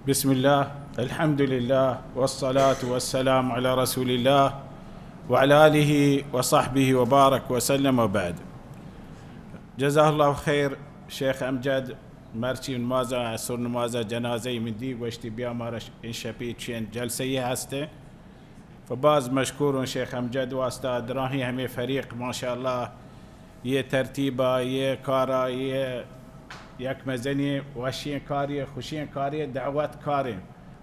بسم الله، الحمد لله، والصلاة والسلام على رسول الله، وعلى آله وصحبه وبارك وسلم، وبعد. جزاه الله خير. شيخ أمجد، مرچی نمازا، عصر نمازا جنازہ من دی، گوشتی بیا مارا ش-، این شپی چین جلسہ یہ ہستے. فباز مشکور اوں شیخ امجد واسطہ، دراہیں ہمے فریق ماشاءاللہ یہ ترتیبا، یہ کارا، یہ یک مزنیں وشیں کارے، خوشیں کارے، دعوت کارے.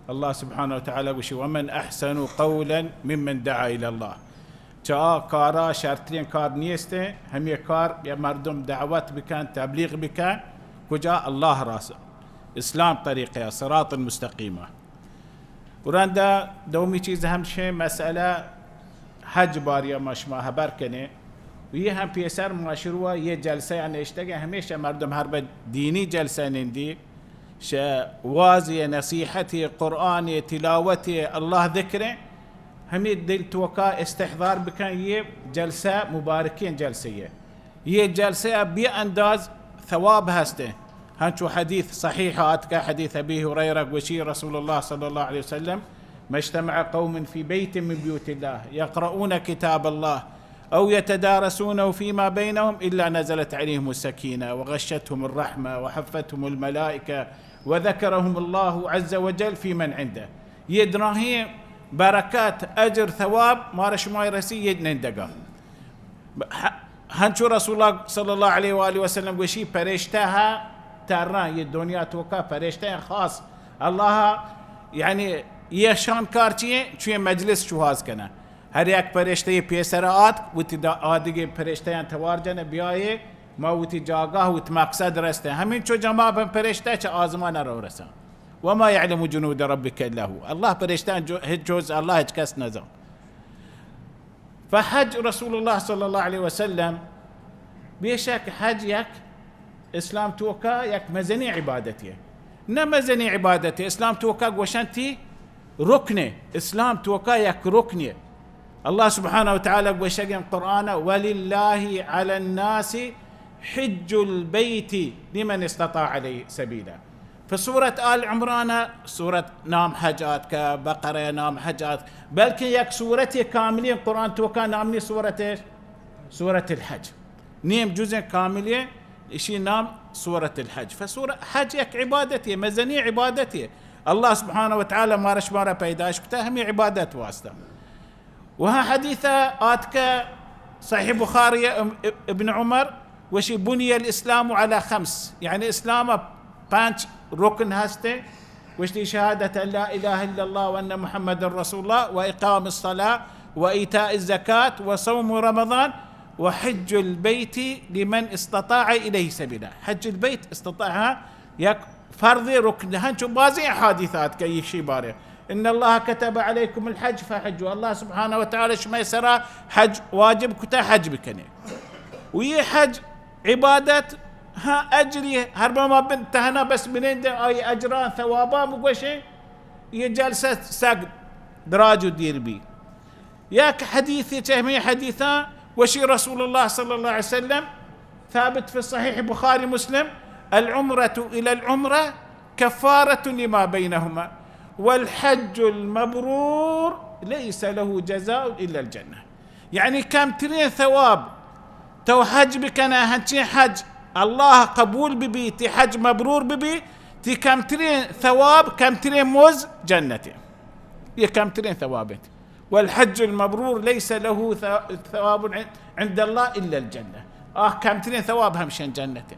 اللہ سبحانہ و تعالی گوشی: ومن احسن قولا ممن دعا الی اللہ. چہ آ کارا شرتریں کار نیست، ہمے کار یا مردم دعوت بکن، تبلیغ بکن، کجا؟ اللہ راست، اسلام طریقہ، صراط المستقیمہ. و رندا دومی چیز ہمشیں مسئلہ حج باریا ما شما حبر کنیں. و یہ ہم پیسر ما شروع یہ جلسہ یا نشتگ، ہمیشہ مردم ہر بہ دینی جلسہ نندی، شہ واز نصیحت، قرآن تلاوت، اللہ ذکریں، ہمیں دل توکا استحضار بکن، یہ جلسہ مبارکیں جلسہ یہ. یہ جلسہ بے انداز ثواب ہستے. ہنچو حدیث صحیح آتکا، حدیث ابی ہریرہ گوشی، رسول اللہ صلی اللہ علیہ وسلم: ما اجتمع قوم في بيت من بيوت الله يقرؤون كتاب الله أو يتدارسونه فيما بينهم إلا نزلت عليهم السكينة وغشتهم الرحمة وحفتهم الملائكة وذكرهم الله عز وجل في من عنده. یہ دراہیں برکت، اجر، ثواب مارا شمائی رسی یہ نندگا. ہ-، ہنچو رسول اللہ صلی اللہ علیہ وآلہ وسلم گوشی، پرشتہ ہا تران، یہ دنیا توکا پرشتہ ہیں خاص. اللہ، یعنی، یہ شان کار چیئے، چوئے مجلس شوہاز کنا. ہر یک پرشتہ یہ پیسر آت، وتی دا آدگے پرشتہ ہیں توار جن بیائے، ما وتی جاگاہ، وتی مقصد رستے. ہمین چو جماع بن پرشتہ چہ آزمان رو رسن. وما يعلم جنود ربك إلا هو. اللہ پرشتہ جو، ہچ جز اللہ ہچ کس نزان. فحج رسول اللہ صلی اللہ علیہ وسلم، بے شک حج یک اسلام توکا یک مزنی عبادتی. نہ مزنی عبادتی، اسلام توکا گوشنتی رکنے، اسلام توکا یک رکنے. اللہ سبحانہ و تعالی گوشگیں قرآن: ولله على الناس حج البيت لمن استطاع إليه سبيلا. فسورة آل عمران، سورة نام حج آتکا، بقرہ نام حج آت، بلکہ یک سورت کاملی قرآن توکا نام نی سورت، سورت الحج. نیم جزء کاملی، اشی نام سورت الحج. فسورہ حج یک عبادتی، مزنی عبادتی. اللہ سبحانہ و تعالی مارا شمارا پیداش کتا ہمی عبادت واسطہ. و ہاں حدیث آتکہ صحیح بخاری، ابن عمر گوشی: بني الإسلام على خمس، یعنی اسلام پنچ رکن ہستے. گوشتی: شهادة أن لا إله إلا الله وأن محمد رسول الله وإقام الصلاة وإيتاء الزكاة وصوم رمضان وحج البيت لمن استطاع إليه سبيلا. حج البيت استطاع، ہاں، یک فرض رکن، ہنچو بازیں احادیث آتکہ ایشی بارے. إن الله كتب عليكم الحج فحجوا. اللہ سبحانہ و تعالی شمئے سرا حج واجب کتا، حج بکنے. و یہ حج عبادت، ہاں، اجری ہر بہ ما بن تہنا بس بنندے، آئی اجران ثوابان بگوشیں، یہ جلسہ سگ دراج و دیر بی. یک حدیث چہ ہمیں حدیثاں گوشی رسول اللہ صلی اللہ علیہ وسلم، ثابت في صحيح بخاري مسلم: العمرة إلى العمرة كفارة لما بينهما والحج المبرور ليس له جزاء إلا الجنة. یعنی کمترین ثواب تو حج بکنہ، ہنچین حج اللہ قبول ببی، تی حج مبرور ببی، تی کمترین ثواب، کمترین مز جنت. یہ کمترین ثواب انت. والحج المبرور ليس له ث-، ثواب عند الله إلا الجنة. آہ کمترین ثواب ہمشن جنت.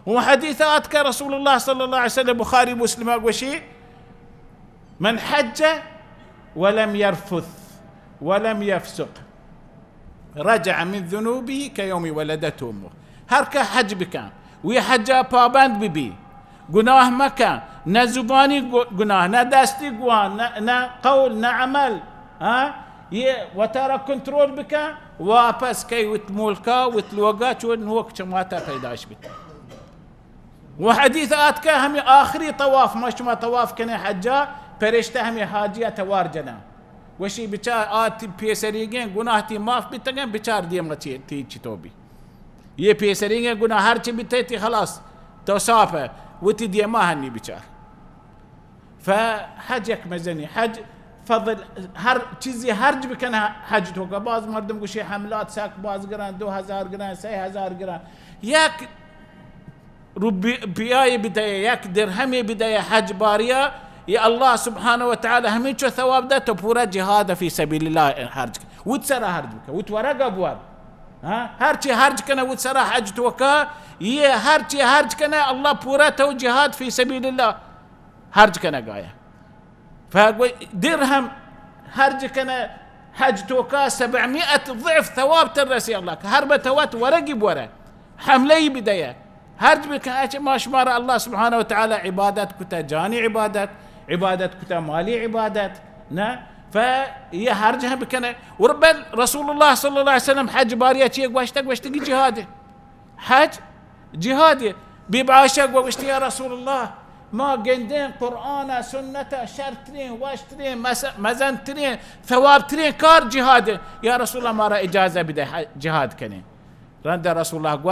و حدیث آتکہ رسول اللہ صلی اللہ علیہ وسلم، بخاری مسلم گوشی: من حج ولم يرفث ولم يفسق رجع من ذنوبه كيوم ولدته أمه. ہر کہ حج بکن، وی حجا پابند ببی، گناہ مکن، نہ زبانی گو-، گناہ، نہ دستی گناہ، نہ، نہ قول، نہ عمل، ہاں؟ یہ وتارا کنترول بکن، واپس کئی وت ملکا، وت لوگا، چو نوک چماتا پیداش بکن. و حدیث آتکہ ہمیں آخری طواف، ما شما طواف کنے حجا، پرشتہ ہمیں حاجیا توار جنا. وشی بچار آ تی پیسریگیں گناہ تی معاف بیتگن، بچار دیما چی، تی چی تو بی. یہ پیسریگیں گناہ ہر چی بیتے تی خلاص، تو صاف ہے، وتی دیما ہنی بچار. فحج یک مزنی، حج فضل، ہر چیزی حرج بکنه حج توکا. باز مردم گوشی حملات سک باز گران، دو ہزار گران، سه ہزار گران. یک روپیای بدئے، یک درہمی بدئے حج باریا، یا اللہ سبحانہ و تعالی ہمینچو ثواب دہ تو پورا جہاد فی سبیل اللہ حرج کن. وت سرا حرج بکن، وت ورگا بوار. ہاں، ہر چی حرج کنه وت سرا حج توکا، یہ ہر چی حرج کنه اللہ پورا تو جہاد فی سبیل اللہ حرج کنگایا. فگوی درہم حرج کنه حج توکا سبعمائة ضعف ثواب تر رسی اللہ، کہ ہر بتوت ورگی بوره، حمله‌ای بدئے، حرج بکن. اچه ما شما را اللہ سبحانہ و تعالی عبادت کته، جانی عبادت، عبادت کته، مالی عبادت، نه؟ ف یہ حرج ہم بکنه. اور بل رسول اللہ صلی اللہ علیہ وسلم حج باریا چی گوشته؟ گوشته کہ جہاد. حج جہاد. بی بی عائشہ گوشتی، یا رسول اللہ، ما گندیں قرآن سنت شرترین، وشترین، مس-، مزنترین، ثوابترین کار جہاد. یا رسول اللہ، مارا اجازہ بدے، ح-، جہاد کنیں. رند رسول اللہ گو،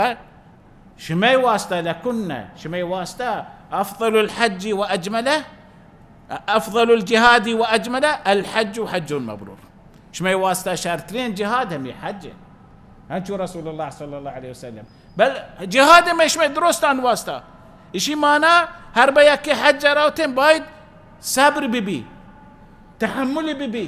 شمئے واسطہ، لکن، شمئے واسطہ افضل الحج و اجملہ، افضل الجهاد و اجمله الحج حج مبرور. شمئے واسطہ شرترین جہاد ہمی حج. ہنچو رسول اللہ صلی اللہ علیہ وسلم. بل جہاد میں شمئے درستان واسطہ. اشی معنی ہر بہ یکی حج روتیں باید صبر بی بی، تحمل بی بی،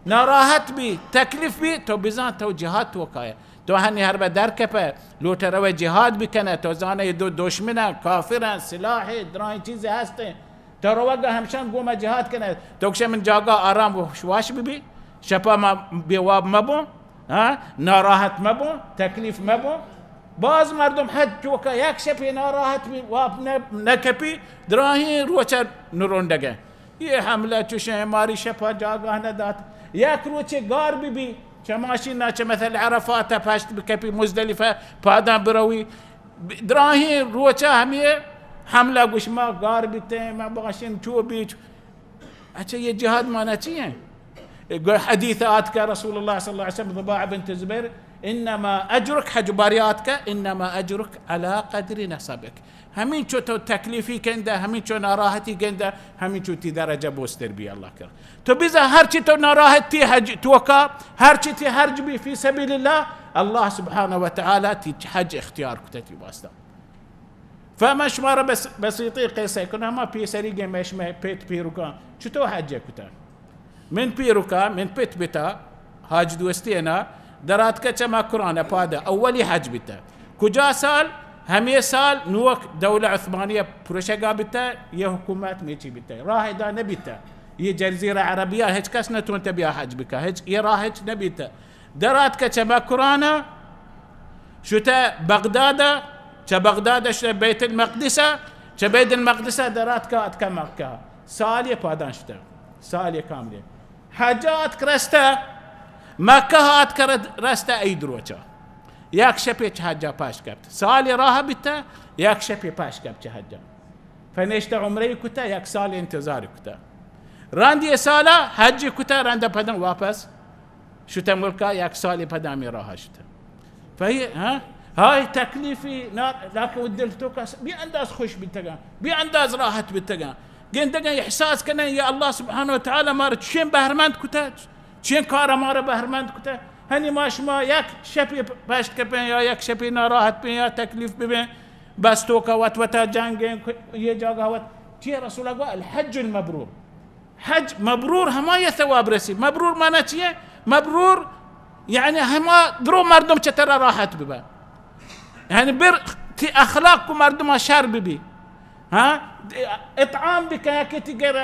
ناراحت بی، تکلیف بی، تو بزان تو جہاد توکائے. تو ہنی ہر بہ در کپے، لوٹے روے جہاد بکنے، تو زانے دو دشمن، کافر، سلاح، درائیں چیزیں ہستیں. تو روگا ہمشان گوما جہاد کنے. تو گشے من جاگا آرام و شواش ببی، شپا ما بے واب مبوں، ہاں، ناراحت مبوں، تکلیف مبوں. باز مردم حج توکا یک شپی ناراحت بی، واب نہ، نہ کپی، دراہیں روچا نرونڈگے. یہ حملہ چوشیں ماری شپا جاگا نہ دات. یک روچے گار ببی، چہ ماشینا چہ مثل عرفات پشت بکپی، مزدلفہ پاداں بروی، دراہیں روچا ہمے حملہ گوش ما گار بیتیں، ما باشیں چو بیچ. اچھا، یہ جہاد معنی چی ہیں؟ گو حدیث آتکا رسول اللہ صلی اللہ علیہ وسلم، ضباع بنت زبیر، انما اجرک، حج باری آتکا، انما اجرک علی قدر نصبک. ہمینچو تو تکلیفی گندہ، ہمینچو ناراحتی گندہ، ہمینچو تی درجہ بوستر بی اللہ کر. تو بزا ہرچی تو ناراحتی حج توکا، ہرچی تی حرج بی فی سبیل اللہ، اللہ سبحانہ و تعالی تی حج اختیار کتا تی واسطہ. فما شما را بس، بسیطی قصہ کنم، ہما پیسری گے مش میں پیت پیرکان چطور حج کتا. من پیرکا، من پت بتا، حاج دوستی نا، دراتکا چہ مکران پادا، اولی حج بتا. کجا سال؟ ہمے سال نوک دولہ عثمانیہ پروشگا بتا، یہ حکومت میچی بتا، راہ دا نبیتا. یہ جزیرہ عربیہ ہچ کس نتونتا بیا حج بکا، ہچ، یہ راہ ہچ نبیتا. دراتکا چہ مکران، شتا بغداد، چہ بغداد شتا بیت المقدس، چہ بیت المقدس دراتکا اتکا مکہ. سال یہ پادان شتا، سال یہ کاملی. حج آتک رستہ، مکہ آتک رستہ عید روچا. یک شپے چہ حجا پشت کپت. سال راہ بیتہ، یک شپے پشت کپت چہ حجا. پنشتہ عمرہ کتہ، یک سال انتظار کتہ. رند یہ سالا حج کتہ، رند پدن واپس شتہ ملکا، یک سال پدا ہمے راہ شتہ. فہی، ہاں؟ ہائی تکلیفی نا، لیکن دل توکا بے انداز خوش بیتگاں، بے انداز راحت بیتگاں. گندگاں احساس کنن، یا اللہ سبحانہ و تعالی مارا چین بہرمند کتہ، چین کار مارا بہرمند کتہ. ہنی ما شما یک شپی پشت کپیں یا یک شپی ناراحت بیں یا تکلیف ببیں، بس توکا وت وتا جنگیں، یہ جاگہ وت. چی رسول گو الحج المبرور. حج مبرور ہما یہ ثواب رسی. مبرور معنی چیئے؟ مبرور یعنی ہما درو مردم چہ ترا راحت ببا. یعنی بر تی اخلاق کو مردم شر ببی. ہاں؟ اطعام بکن، یکی تی گر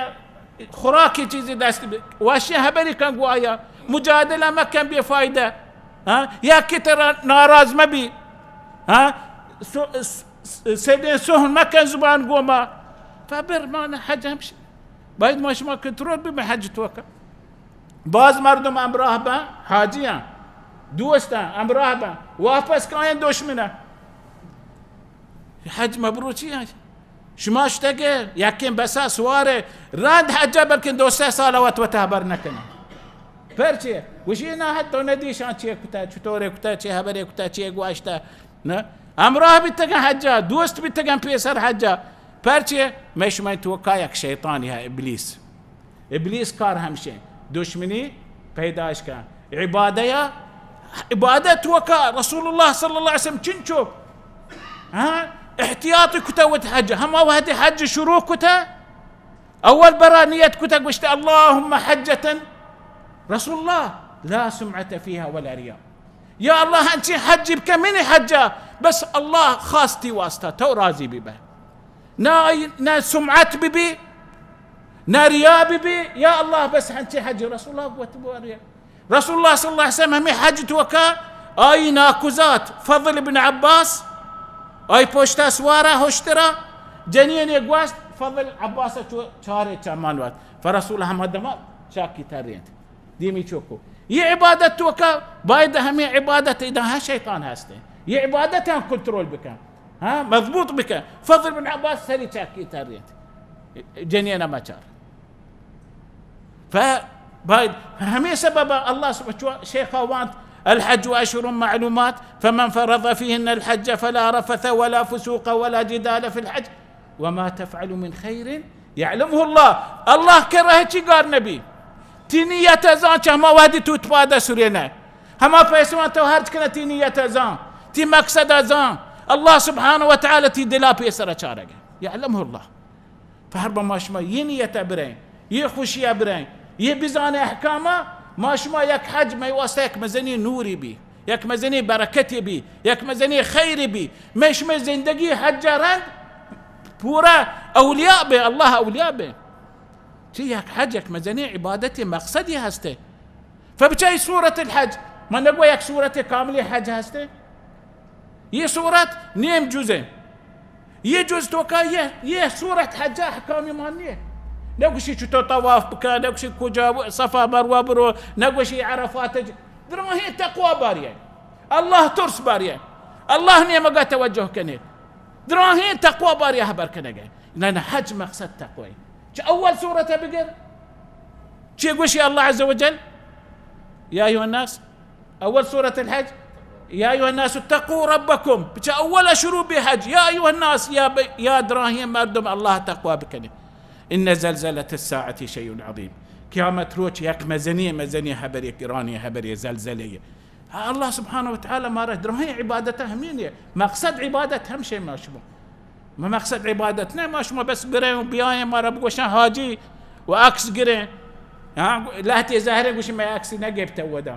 خوراکی چیزی دست بی. واشی حبری کن گو آیا. مجادلہ مکن بے فائدہ. ہاں؟ یکی ترا ناراض مبی. ہاں؟ سو-، س-، س-، سیدیں سہن مکن زبان گوما. فبر معنی حج ہمشی. باید ما شما کنترل ببیں حج توکا. باز مردم ہمراہ بن، حاجیاں، دوستاں ہمراہ بن، واپس کائیں دشمناں. حج مبرور چی حج؟ شما شتگے، یکیں بسا سوارے، رند حجا بلکن دو سہ سال وت وت حبر نکناں. پرچے؟ گوشی نا، حد تو ندیشاں چے کتا، چطورے کتا، چے حبرے کتا، چے گواشتا. نہ؟ ہمراہ بیتگن حجا، دوست بیتگن پیسر حجا. پرچے؟ مئے شمئے توکا یک شیطانی ہے، ابلیس۔ ابلیس کار ہمشیں، دشمنی پیدائش کن۔ عبادہ یا، عبادت توکا رسول اللہ صلی اللہ علیہ وسلم چنچو، ہاں، احتیاط کتا وت حج۔ ہما وہدی حج شروع کتا، اول برا نیت کتا، گوشت، اللهم حجة، رسول اللہ، لا سمعة فيها ولا رياء۔ یا اللہ، ہنچی حج بکن منی حجا، بس اللہ خاص تی واسطہ، تو راضی بی بہ۔ نہ، نہ سمعت بی بی، نہ ریا بی بی، یا اللہ، بس ہنچی حج۔ رسول اللہ وت بواریا۔ رسول اللہ صلی اللہ علیہ وسلم ہمیں حج توکا آئی ناکوزات فضل بن عباس، آئی پشتا سوارا ہشترا، جنین گوشت، فضل عباس چو چارے چمان وات، فرسول ہم دما چاکی ترینت۔ دیمی چوکو۔ یہ عبادت توکا باید ہمیں عبادت ادا ہاں شیطان ہستے۔ یہ عبادت ہم کنترول بکن۔ ہاں، مضبوط بکن۔ فضل بن عباس سری چاکی ترینت۔ جنین مچار۔ ف باید ہمیں سبب اللہ سب-، چو شیخ وانت، الحج اشهر معلومات، فمن فرض فيهن الحج فلا رفث ولا فسوق ولا جدال في الحج، وما تفعلوا من خير يعلمه الله۔ اللہ کرا ہچی گار نبی۔ تی نیت زان چہ ہما وہدی تو پادا سرینہ۔ ہما پیسوان تو ہرچ کنہ، تی نیت زان، تی مقصد زان۔ اللہ سبحانہ و تعالی تی دلا پیسر چارگ۔ يعلمه الله۔ پہر با ما شما یہ نیت بریں، یہ خوشی بریں، یہ بزان احکام، ما شما یک حج مئے واسطہ یک مزنی نوری بی، یک مزنی برکتی بی، یک مزنی خیری بی۔ مئے شما زندگی حج رند پورا اولیاء بے، اللہ اولیاء بے۔ چی یک حج یک مزنی عبادت مقصدی ہستے۔ فبچہ سورة الحج، من نگو یک سورت کاملی حج ہستے۔ یہ سورت نیم جزء۔ یہ جز توکا یہ، یہ سورت حج احکامی مان نیے۔ نگوشی چطور طواف بکن، نگوشی کجا صفا مروہ برو، نگوشی عرفات ج-، دراہیں تقوی باری ہے۔ اللہ ترس باری ہے۔ اللہ نیمگا توجہ کنے۔ دراہیں تقوی باری حبر کنگے۔ نہ، نہ، حج مقصد تقوی۔ چہ اول سورت بگر۔ چی گوشی اللہ عز و جل؟ یا ایھا الناس، اول سورة الحج، یا ایھا الناس اتقوا ربکم، بچہ اول شروع بی حج، یا ایھا الناس، یا ب-، یا دراہیں مردم، اللہ تقوی بکنے۔ ان زلزلة الساعة شیء عظیم، قیامت روچ یک مزنی، مزنی حبری، گرانی حبری، زلزلے۔ اللہ سبحانہ و تعالی مارا دراہیں عبادت ہمین ہے، مقصد عبادت ہمشے ما شما۔ ما مقصد عبادت نہ، ما شما بس بریں و بیائیں، مارا بگوشن حاجی و عکس گریں۔ ہاں، لہتے ظاہریں گوشی مئے عکس نہ گپتہ ودا۔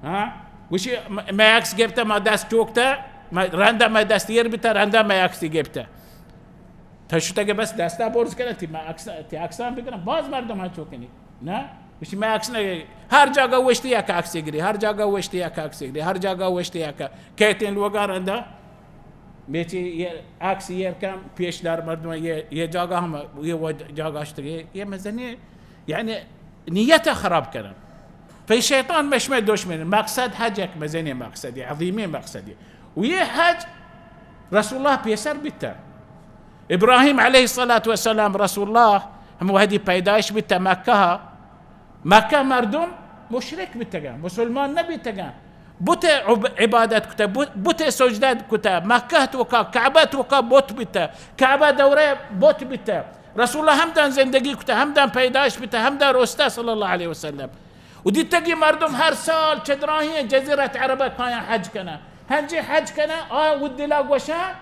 ہاں، گوشی م-، مئے عکس گپتہ، ما دست چوکتہ، ما رندا مئے دست ایر بیتہ، رندا مئے عکس گپتہ۔ تا شتگے بس دستا برز کنہ، تی ما عکس، تی عکسان بگرن، باز مردم ہنچو کنی۔ نہ؟ گوشی مئے عکس نہ، ہر جاگہ وشتی یک عکسی گری، ہر جاگہ وشتی یک عکسی گری، ہر جاگہ وشتی یک کیتیں لوگا رندا۔ بیچی یہ عکس یہ کم پیش دار مردم، یہ، یہ جاگہ ہم، یہ وہ جاگہ شتگے، یہ مزنی، یعنی نیت خراب کرن۔ پہ شیطان مشمئے دشمن، مقصد حج یک مزنی مقصدی، عظیمی مقصدی۔ و یہ حج رسول اللہ پیسر بیتہ۔ ابراہیم علیہ الصلاة والسلام، رسول اللہ ہم وہدی پیدائش بیتہ مکہ، مکہ مردم مشرک بیتگن، مسلمان نبیتگن۔ بت عب-، عبادت کتہ، بت، بت سجدہ کتہ۔ مکہ توکا، کعبہ توکا بت بیتہ۔ کعبہ دورہ بت بیتہ۔ رسول اللہ ہمدان زندگی کتہ، ہمدان پیدائش بیتہ، ہمدان رستہ صلی اللہ علیہ وسلم۔ و دیتگی مردم ہر سال چہ دراہیں جزیرت عربہ کایاں حج کنہ۔ ہنچی حج کنہ، آ و دلا گوشاں،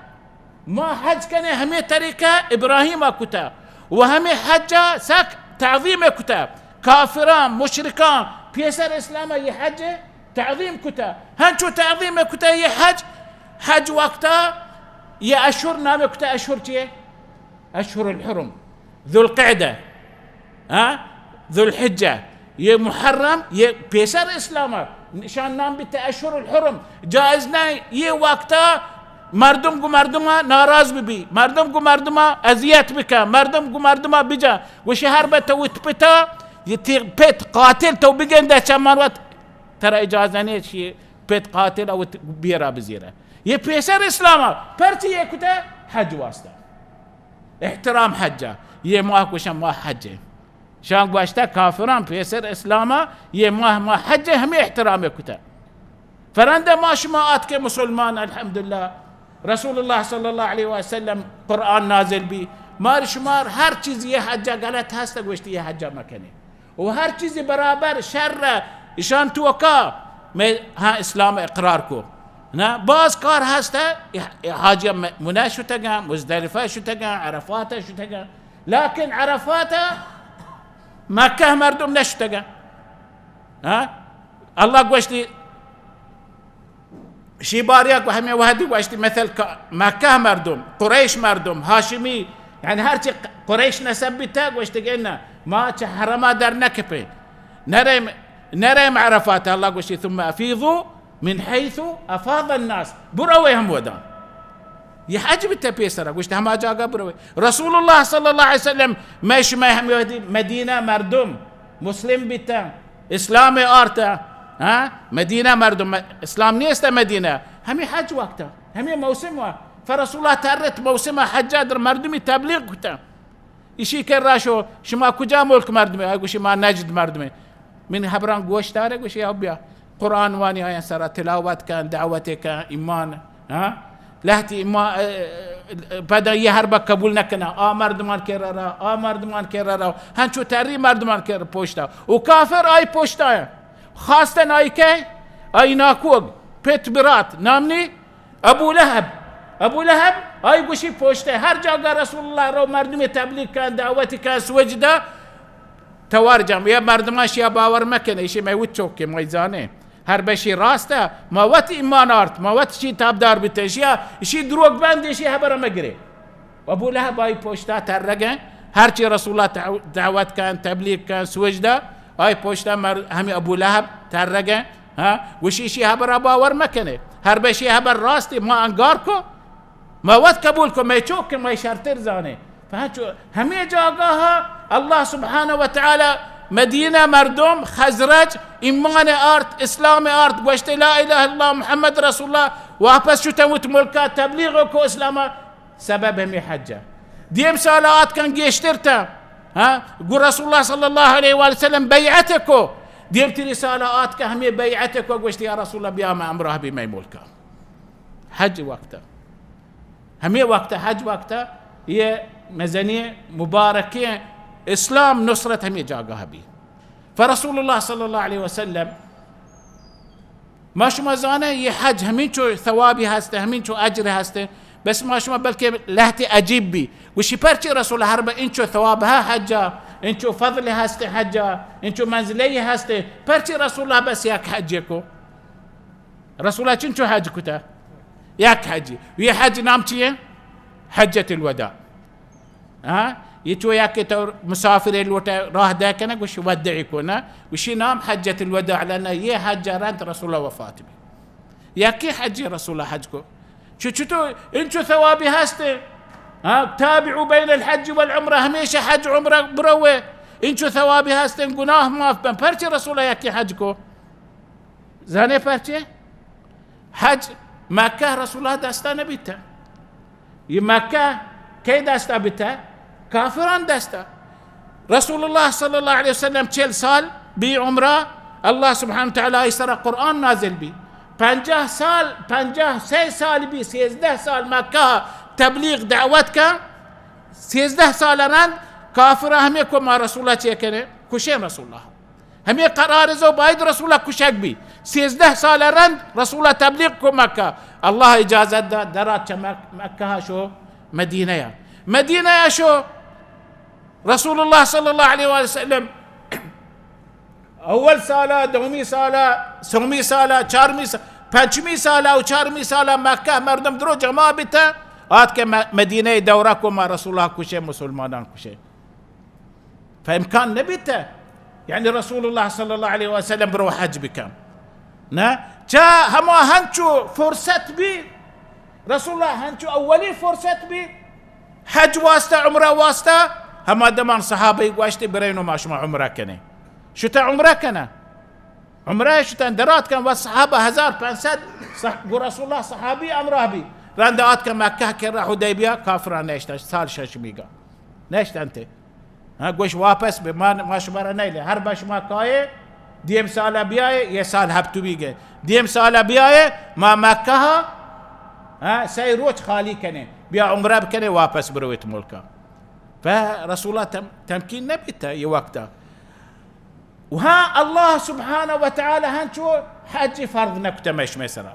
ما حج کنیں ہمے طریقہ ابراہیم ء کتہ و ہمے حج ء سک تعظیم ء کتہ۔ کافراں، مشرکاں پیسر اسلام ء یہ حج ء تعظیم کتہ۔ ہنچو تعظیم ء کتہ یہ حج، حج وقتا یہ اشہر نام ء کتہ۔ اشہر چیے؟ اشہر الحرم، ذوالقعدہ۔ ہاں؟ ذوالحجہ، یہ محرم، یہ پیسر اسلام ء نشان نام بیت اشہر الحرم۔ جائز نہ یہ وقتا مردم گو مردما ناراض بہ بی، مردم گو مردما اذیت بکن، مردم گو مردما بجن۔ گوشی ہر بہ تو وت پتا، یہ تی پت قاتل تو بگندہ چمان وت، ترا اجازہ نہیں چیے پت قاتل او بیرا بزیرہ۔ یہ پیسر اسلام ء پرچی یہ کتا؟ حج واسطہ۔ احترام حج ء۔ یہ ماہ گوشن ماہ حج ء۔ شان گوشتہ کافراں پیسر اسلام ء یہ ماہ، ماہ حج ء ہمیں احترام ء کتہ۔ فرندہ ما شما آتکے مسلمان، الحمدللہ، رسول اللہ صلی اللہ علیہ وسلم قرآن نازل بی، مار شمار ہر چیز یہ حجا غلط ہست، گوشتی یہ حجا مکنے۔ و ہر چیز برابر شر اشان توکا میں ہاں اسلام اقرار کو۔ نا، باز کار ہست، حاجی منہ شتگا، مزدلفہ شتگا، عرفات شتگا، لیکن عرفات مکہ مردم نشتگا۔ ہاں؟ اللہ گوشتی، شی باریا گو ہمیں وحدی گوشتی، مثل ک-، مکہ مردم، قریش مردم، ہاشمی، یعنی ہر چی ق-، قریش نسب بیتا، گوشتی کہ انا، ما چہ حرما در نکپیں۔ نریم، نریم عرفات، اللہ گوشتی، ثم افیضوا من حیث افاض الناس۔ بروے ہم ودان۔ یہ حج بیتا پیسرا، گوشتی، ہما جاگہ بروے۔ رسول اللہ صلی اللہ علیہ وسلم، میں شمع ہم وحدی مدینہ مردم، مسلم بیتا۔ اسلام آرتا، ہاں؟ مدینہ مردم، اسلام نیست مدینہ۔ ہمیں حج وقتا، ہمیں موسم وا۔ فرسول اللہ ترت موسم حجا در مردمی تبلیغ کتا۔ اشی کرا شو، شما کجا ملک مردمے؟ آ گوشی، ما نجد مردمے۔ من حبران گوش دارے، گوشی، او بیا۔ قرآن وانی آیان سرا تلاوت کن، دعوت کن، ایمان ہاں؟ لہتی ما، اه، پدا یہ حربہ قبول نہ کنا۔ آ مردمان کرا را، آ مردمان کرا را۔ ہنچو تری مردمان کرا پوشتا۔ و کافر آئی پوشتا ہے۔ خواستن آئی کہ؟ آئی ناکوگ، پت برات، نام نی؟ ابو لہب۔ ابو لہب، آئی گوشی پوشتے۔ ہر جاگہ رسول اللہ رو مردمی تبلیغ کن، دعوت کن، سوج دا۔ توار جام، یا مردمان شیا باور مکن، ایشی میں وچ چوک کے میں زانے۔ ہر بشی راستہ، ما وت ایمان آرت، ما وت شی تابدار بیتہ، شیا، شی دروگ بند، شی حبر مگرے۔ ابو لہب آئی پوشتا ترگیں، ہرچی رسول اللہ دعو-، دعوت کن، تبلیغ کن، سوج دا، آئی پوشتا مر-، ہمیں ابو لہب ترگیں، ہاں، گوشی شی حبر باور مکنے، ہر بشی حبر راستی، ما انگار کو، ما وت قبول کو، میں چوک کہ میں شرتر زانے۔ پہنچو، ہمیں جاگہ اللہ سبحانہ و تعالی مدینہ مردم خزرج ایمان آرت، اسلام آرت، گوشتے لا الہ الا اللہ محمد رسول اللہ، واپس شتن وت ملکا تبلیغ کو اسلام، سبب ہمیں حج۔ دیم سال آتکن گیشتر تا، ہاں، گو رسول اللہ صلی اللہ علیہ وآلہ وسلم بیعت کو، دیم تری سال آتکن ہمیں بیعت کو، گوشتے یا رسول اللہ بیا میں امراہ بھی میں ملکا۔ حج وقت، ہمیں وقت، حج وقت، یہ مزنی مبارکیں اسلام نصرت ہمیں جاگہ بھی۔ فرسول اللہ صلی اللہ علیہ وسلم، ما شما زانے یہ حج ہمینچو ثوابی ہستے، ہمینچو اجر ہستے، بس ما شما بلکہ لہتے عجیب بھی۔ گوشی پرچے رسول ہر با انچو ثواب ہے حجا، انچو فضل ہستے حجا، انچو منزلے ہستے، پرچے رسول بس یک حج کو؟ رسول چنچو حج کتا؟ یک حج۔ یہ حج نام چیئے؟ حجت الوداع۔ ہاں؟ یہ چو یک تو مسافر لوٹے راہ دے کنے، گوش ودعی کو نا، گوشی نام حجت الوداع، لنا یہ حج رند رسول وفات بھی۔ یکی حج رسول حج کو۔ چو، چو تو انچو ثوابی ہستے؟ ہاں، تابعوا بین الحج والعمرہ، ہمیشہ حج عمرہ بروے۔ انچو ثوابی ہستے، گناہ معاف بن۔ پرچے رسول یکی حج کو؟ زانے پرچے؟ حج مکہ رسول اللہ دستا نبیتا۔ یہ مکہ کئی دستا بیتا؟ کافران دستا۔ رسول اللہ صلی اللہ علیہ وسلم چل سال بی عمرہ، اللہ سبحانہ وتعالی ای سر قرآن نازل بی۔ پنجاہ سال، پنجاہ سے سال بی، سیزدہ سال مکہ تبلیغ دعوت کا، سیزدہ سال رند کافر ہمیں کو ما رسول اللہ چے کنے؟ کشیں رسول اللہ۔ ہمیں قرار زو باید رسول کشگ بی۔ سیزدہ سال رند رسول تبلیغ کو مکہ۔ اللہ اجازت دا، درا چہ مک-، مکہ شو مدینہ یا۔ مدینہ یا شو رسول اللہ صلی اللہ علیہ وآلہ وسلم اول سالا، دومی سالا، سومی سالا، چارمی سا-، پنچمی سالا و چارمی سالا مکہ مردم درو جمع بیتا، آت کہ م-، مدینہ دورہ کو ما رسول اللہ کشے، مسلمانان کشے۔ فامکان نبیت، یعنی رسول اللہ صلی اللہ علیہ وسلم برو حج بکن۔ نہ، چا ہما ہنچو فرصت بی، رسول اللہ ہنچو اولی فرصت بی، حج واسطہ، عمرہ واسطہ، ہما دمان صحابہ گوشتی، برینو ما شما عمرہ کنیں۔ شتا عمرہ کنہ۔ عمرہ شتن درات کن و صحابہ ہزار پنچ صد صح-، گو رسول اللہ صحابی ہمراہ بی۔ رند آت کن مکہ کرا حدیبیہ کافران نشتن، سال ششمیگا۔ نشتن تے۔ ہاں، گوش واپس بے، ما، ما شما را نیلے۔ ہر با شما کائے، دیم سالا بیائے، یہ سال ہفتو بی گئے۔ دیم سالا بیائے، ما مکہ، ہاں، سہ روچ خالی کنے۔ بیا عمرہ بکنے، واپس برویت ملکا۔ پہ رسول اللہ تم-، تمکین نہ بیتہ یہ وقتا۔ و ہاں، اللہ سبحانہ و تعالی ہنچو حج فرض نہ کتہ مئے شمئے سرا۔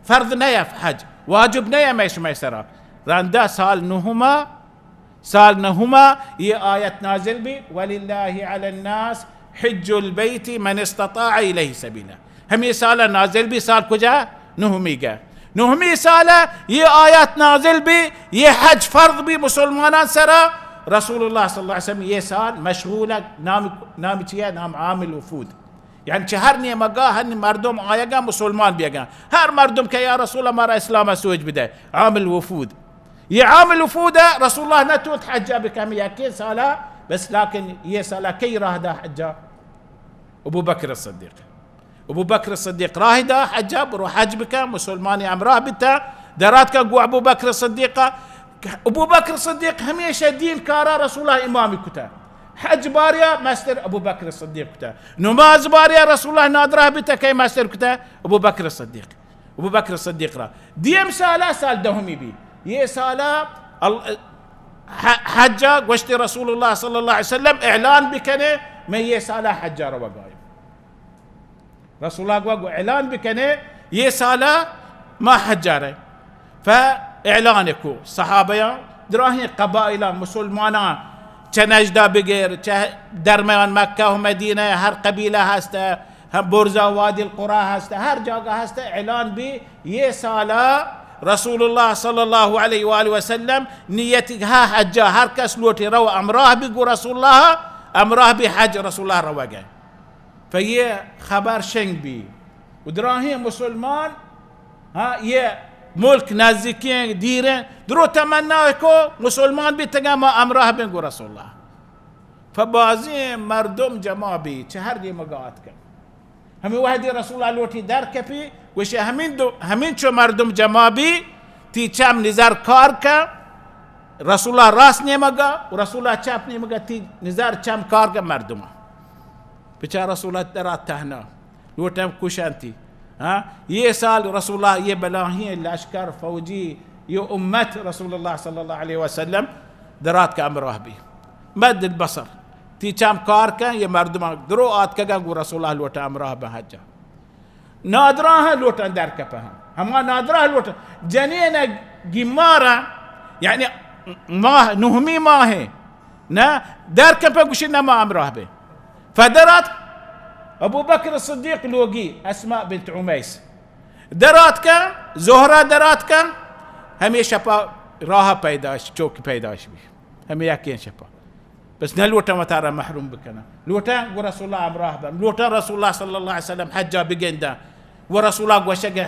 فرض نہ یا حج، واجب نہ یا مئے شمئے سرا۔ رندا سال نہما، سال نہما یہ آیت نازل بی، وللہ علی الناس حج البیت من استطاع الیہ سبیلا۔ ہمیں سال نازل بی، سال کجا؟ نہمی گا۔ نہمی سال یہ آیات نازل بی، یہ حج فرض بی مسلمانان سرا۔ رسول اللہ صلی اللہ علیہ وسلم یہ سال مشغول، نام، نام چیئے؟ نام عام الوفود۔ یعنی چہ ہر نیمگا، ہر مردم آیگا، مسلمان بیگا۔ ہر مردم کہ یا رسول اللہ، مارا اسلام سوج بدے، عام الوفود۔ یہ عام الوفود رسول اللہ نہ توت حجا بکم یکین سالا، بس لیکن یہ سالا کئی راہ دا حجا؟ ابو بکر الصدیق۔ ابو بکر صدیق راہ دا حجا، برو حج بکن، مسلمانی ہمراہ بیتا، دراتکا گو ابو بکر صدیقا۔ ابو بکر صدیق ہمیشہ دین کارا رسول اللہ امامی کتا۔ حج باریا مستر ابو بکر صدیق کتا۔ نماز باریا رسول اللہ نادراہ بیتا، کئی مستر کتا؟ ابو بکر صدیق۔ ابو بکر صدیق را۔ دیم سالا، سال دہمی بی۔ یہ سالا ال-، ح-، حجا گوشت رسول اللہ صلی اللہ علیہ وسلم اعلان بکنے، میں یہ سالا حجا روگایم۔ رسول اللہ گو، گو اعلان بکنے، یہ سالا ما حجا رہے۔ فاعلان کو صحابیاں، دراہیں قبائلاں، مسلماناں، چہ نجدہ بگر، چہ درمیان مکہ و مدینہ، ہر قبیلہ ہستہ، ہم برزا وادی القریٰ ہستہ، ہر جاگہ ہستہ، اعلان بی، یہ سالا رسول اللہ صلی اللہ علیہ وآلہ وسلم نیتی ہا حجا، ہر کس لوٹی رو امراہ بی گو رسول اللہ، امراہ بی حج رسول اللہ روگے۔ پہ یہ خبر شنگ بی و دراہیں مسلمان، ہاں، یہ ملک نزدیکیں دیریں، درو تمنا کو مسلمان بیتگا ما امراہ بیں گو رسول اللہ۔ فبازیں مردم جمع بی، چہ ہر نیمگا آتکن۔ ہمیں وحدی رسول اللہ لوٹی در کپی، گوشے ہمیں دو، ہمیں چو مردم جمع بی، تی چم نظر کار کن، رسول اللہ راست نیمگا و رسول اللہ چپ نیمگا، تی نظر چم کار کن مردم۔ بچار رسول اللہ درا تہنا، لوٹم کشنتی۔ ہاں؟ یہ سال رسول اللہ یہ بلاہیں لشکر فوجی، یہ امت رسول اللہ صلی اللہ علیہ وسلم درات کا امراہ بی۔ مد البصر۔ تی چم کار کن، یہ مردمان درو آتکگن گو رسول اللہ لوٹا امراہ بہ حجا۔ نادراہ لوٹن در کپہ ہم۔ ہما نادراہ لوٹن۔ جنین گیمارا، یعنی ماہ، نہمی ماہ، نہ در کپہ گوشی نہ ما امراہ بے۔ فدرات ابو بکر صدیق لوگی اسماء بنت عمیس۔ درات کن، زہرہ درات کن، ہمیں شپا راہ پیداش، چوک پیداش بی۔ ہمیں یکیں شپا۔ بس نہ لوٹاں وتارا محروم بکناں۔ لوٹاں گو رسول اللہ ہمراہ بم۔ لوٹاں رسول اللہ صلی اللہ علیہ وسلم حجا بگنداں۔ و رسول اللہ گوشگ،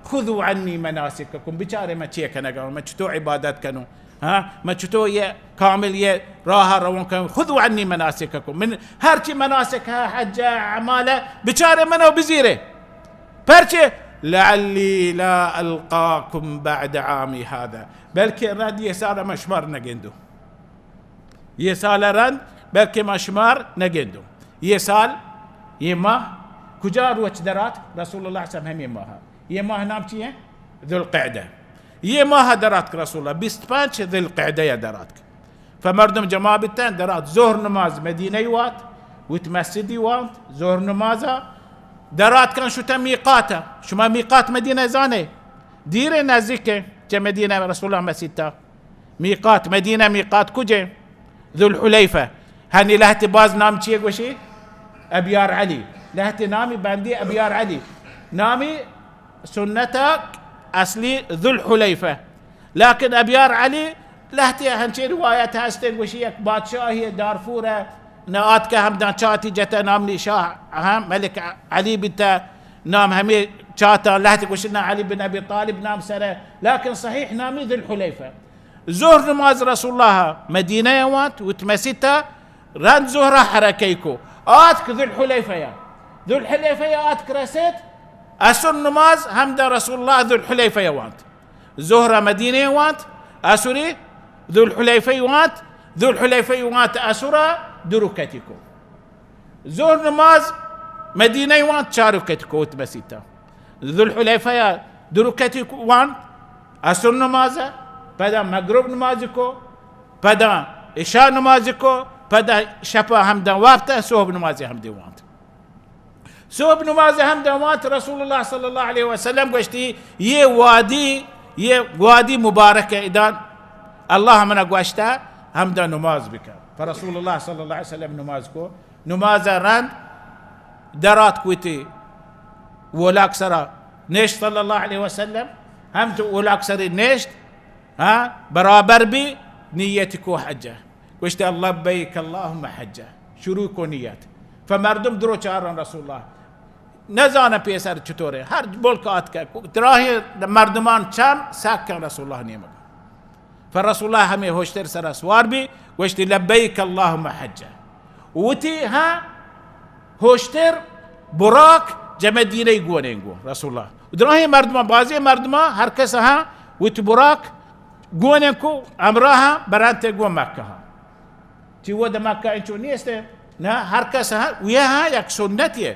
خذوا عنی مناسککم، بچارے من چے کنگا، من چطور عبادت کنوں، ہاں، من چطور یہ کامل یہ راہ روان کنوں، خذوا عنی مناسککم، من ہر چی مناسک ہے، حج، اعمال، بچارے منو بزیرے۔ پرچے؟ لعلی لا القاکم بعد عامی هذا، بلکہ رند یہ سال من شمار نگندوں۔ یہ سال رند، بلکہ ما شمار نگندوں۔ یہ سال، یہ ماہ، کجا روچ درات؟ رسول اللہ صلی اللہ علیہ وسلم ہمیں ماہ۔ یہ ماہ نام چی ہے؟ ذوالقعدہ۔ یہ ماہ درات کہ رسول اللہ بیست پنچ ذوالقعدہ یا درات کہ۔ فمردم جمع بیتن درات ظہر نماز مدینہ وات، وت مسجدی وانت، ظہر نمازا درات کن شتہ میقاتا۔ شما میقات مدینہ زانے؟ دیرے نزدیکے چہ مدینہ رسول اللہ مسیتا۔ میقات مدینہ، میقات کجے؟ ذوالحلیفہ۔ ہنی لہتے باز نام چیے گوشی؟ ابیار علی۔ لہتے نامی بندی ابیار علی۔ نامی سنت اصلی ذوالحلیفہ۔ لیکن ابیار علی لہتے ہنچے روایت ہستے گوشی یک بادشاہی دارفور نہ آتکہ ہمدان چاتی جتہ نامنی شاہ، ہاں، ملک علی بیتہ نام ہمیں چاتا لہتے گوشی نہ علی بن ابی طالب نام سرہ۔ لیکن صحیح نامی ذوالحلیفہ۔ ظہر نماز رسول اللہ مدینہ وانت، وت مسیتا رند ظہر حرکہ کو۔ آتک ذوالحلیفہ یا۔ ذوالحلیفہ یا آتک رسیت، عصر نماز ہمدا رسول اللہ ذوالحلیفہ یا وانت۔ ظہر مدینہ وانت، عصر ذوالحلیفہ وانت، ذوالحلیفہ وانت عصر درو کتی کو۔ ظہر نماز مدینہ وانت چار رکعت کو وت مسیتا۔ ذوالحلیفہ یا دو رکعتی کو وانت عصر نماز، پدا مغرب نماز کو، پدا عشاء نماز کو، پدا شپا ہمدا وپتا، صبح نماز ہمدے وانت۔ صبح نماز ہمدا وانت، رسول اللہ صلی اللہ علیہ وسلم گوشتی، یہ وادی، یہ وادی مبارک ہے، ادان اللہ منا گوشتا ہمدا نماز بکن۔ فرسول اللہ صلی اللہ علیہ وسلم نماز کو، نماز رند درات کوتی اولاک سرا نشت صلی اللہ علیہ وسلم، ہم تو اولاک سر نشت، ہاں، برابر بی نیت کو حجہ۔ گوشت، لبیک اللہم حجہ۔ شروع کو نیت۔ فمردم درو چارن رسول اللہ۔ نزانہ پیسر چطورے۔ ہر ملک آتکہ۔ دراہیں مردمان چم سکن رسول اللہ نیمگا۔ فرسول اللہ ہمے ہوشتر سرا سوار بی، گوشتی، لبیک اللہم حجہ۔ وتی ہاں ہوشتر براک جہ مدینہ گونیں گو رسول اللہ۔ دراہیں مردمان، بازیں مردمان ہر کس ہاں وتی براک گونیں کو، ہمراہ برنتے گو مکہ ہاں۔ چی ودا مکہ انچو نیست؟ نہ، ہر کس ہاں، وی ہاں یک سنتی ہے۔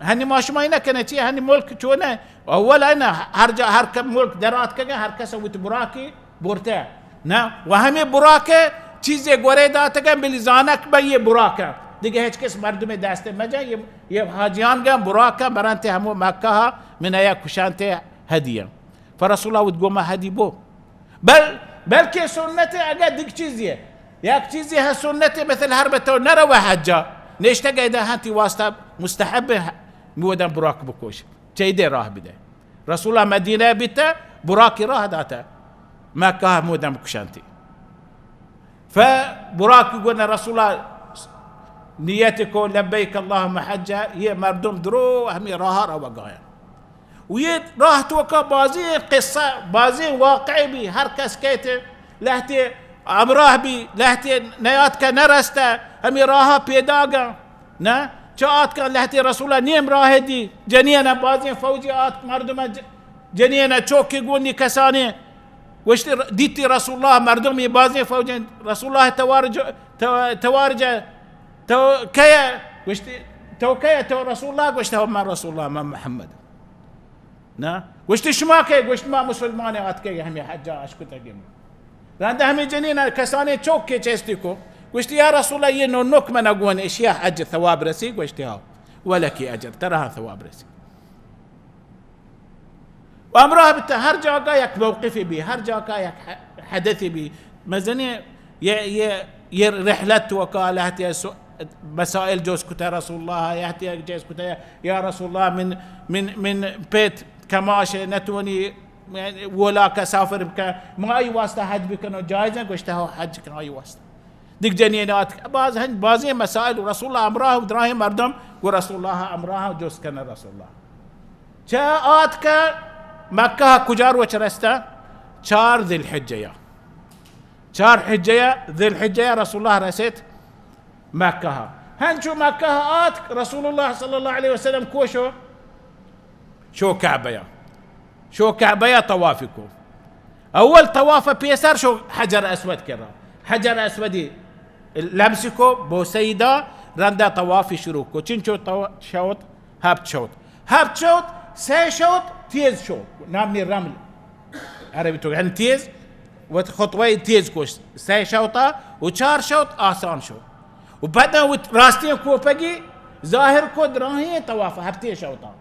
ہنی ما شما نہ کنے چی، ہنی ملک چو نہ، اول ہے نہ، ہر جا، ہر ک-، ملک درات کگے، ہر کس وت براکی برتے۔ نہ، و ہمیں براک چیزے گورے داتگے، بلی زانک بہ یہ براک۔ دیگه ہچ کس مردم دست مجا، یہ، یہ حاجیان گا براک برنتے ہمو مکہ ہا، من ایا کشانتے ہدیہ۔ فرسول اللہ وت گو ما ہدی بو۔ بل، بلکہ سنت اگر دگ چیزی ہے۔ یک چیزی ہے سنت، مثل ہر بتو نرو حجا۔ نشتگ ایدہ ہاں تی واسطہ مستحب ہے، مودن براک بکوش۔ چیدے راہ بدے۔ رسول اللہ مدینہ بیتہ، براکی راہ داتہ۔ مکہ مودن بکشانتی۔ فبراکی گونا رسول اللہ نیت کو، لبیک اللہم حجہ، یہ مردم درو ہمیں راہ روگایا۔ و یہ راہ توکا بازیں قصہ، بازیں واقعے بی، ہر کس کہتے لہتے ہمراہ بی، لہتے نیاتکہ نرستہ، ہمیں راہ پیداگا، نہ؟ چا آتکا لہتے رسول اللہ نیم راہ دی، جنین بازیں فوجی آتک مردم ج-، جنین چوکی گونی کسانی، گوشتی ر-، دیتی رسول اللہ مردم یہ بازیں فوجیں، رسول اللہ توار ج-، تو-، توار جا، تو کیا؟ گوشتی، تو کیا؟ تو رسول اللہ؟ گوشتی، من رسول اللہ، من محمد۔ نہ؟ گوشتی، شما کئے؟ گوشت، ما مسلمان آتکگ ہمیں حجا اشکتگیں۔ رندا ہمیں جنین کسانیں چوک کے چیستی کو۔ گوشتی، یا رسول اللہ، یہ نو نک منا گون اشیا حج ثواب رسی؟ گوشتی، ہاں۔ ولکی اجر، ترا ثواب رسی۔ و ہمراہ بتا ہر جاگہ یک موقفی بی، ہر جاگہ یک ح-، حدثی بی۔ مزنی یہ، یہ، یہ رحلت توکا لہتی سو-، مسائل جوز کتا رسول اللہ، لہتی جوز کتا، یا رسول اللہ، من، من، من پیت کماش نتونی، یعنی، ولا کا سافر بکا، ما ای واسطہ حج بکنو جائز ہے؟ گوشتا، ہو، حج کن ای واسطہ۔ دگ جنینات، باز ہن، بازیں مسائل، رسول اللہ ہمراہ و دراہیں مردم گو رسول اللہ ہمراہ جست کنہ رسول اللہ۔ چہ آتکہ مکہ کجا روچ رستہ؟ چار ذی الحجہ یا۔ چار حجہ یا، ذی الحجہ یا رسول اللہ رسیت مکہ۔ ہنچو مکہ آتک رسول اللہ صلی اللہ علیہ وسلم کو شو؟ شو کعبہ یا۔ شو کعبہ یا طواف کو۔ اول طواف پیسر شو حجر اسود کرا۔ حجر اسودی لمس کو، بوسیدا، رندا طواف شروع کو۔ چنچو طوا-، شوت، ہپت شوت۔ ہپت شوت، سہ شوت تیز شوت۔ نامی رمل۔ عربی تو یعنی تیز، وت خطوہ تیز کو، سہ شوتا و چار شوت آسان شو۔ و بعد وت راستیں کوپگی ظاہر کو، دراہیں طواف ہپتیں شوتا۔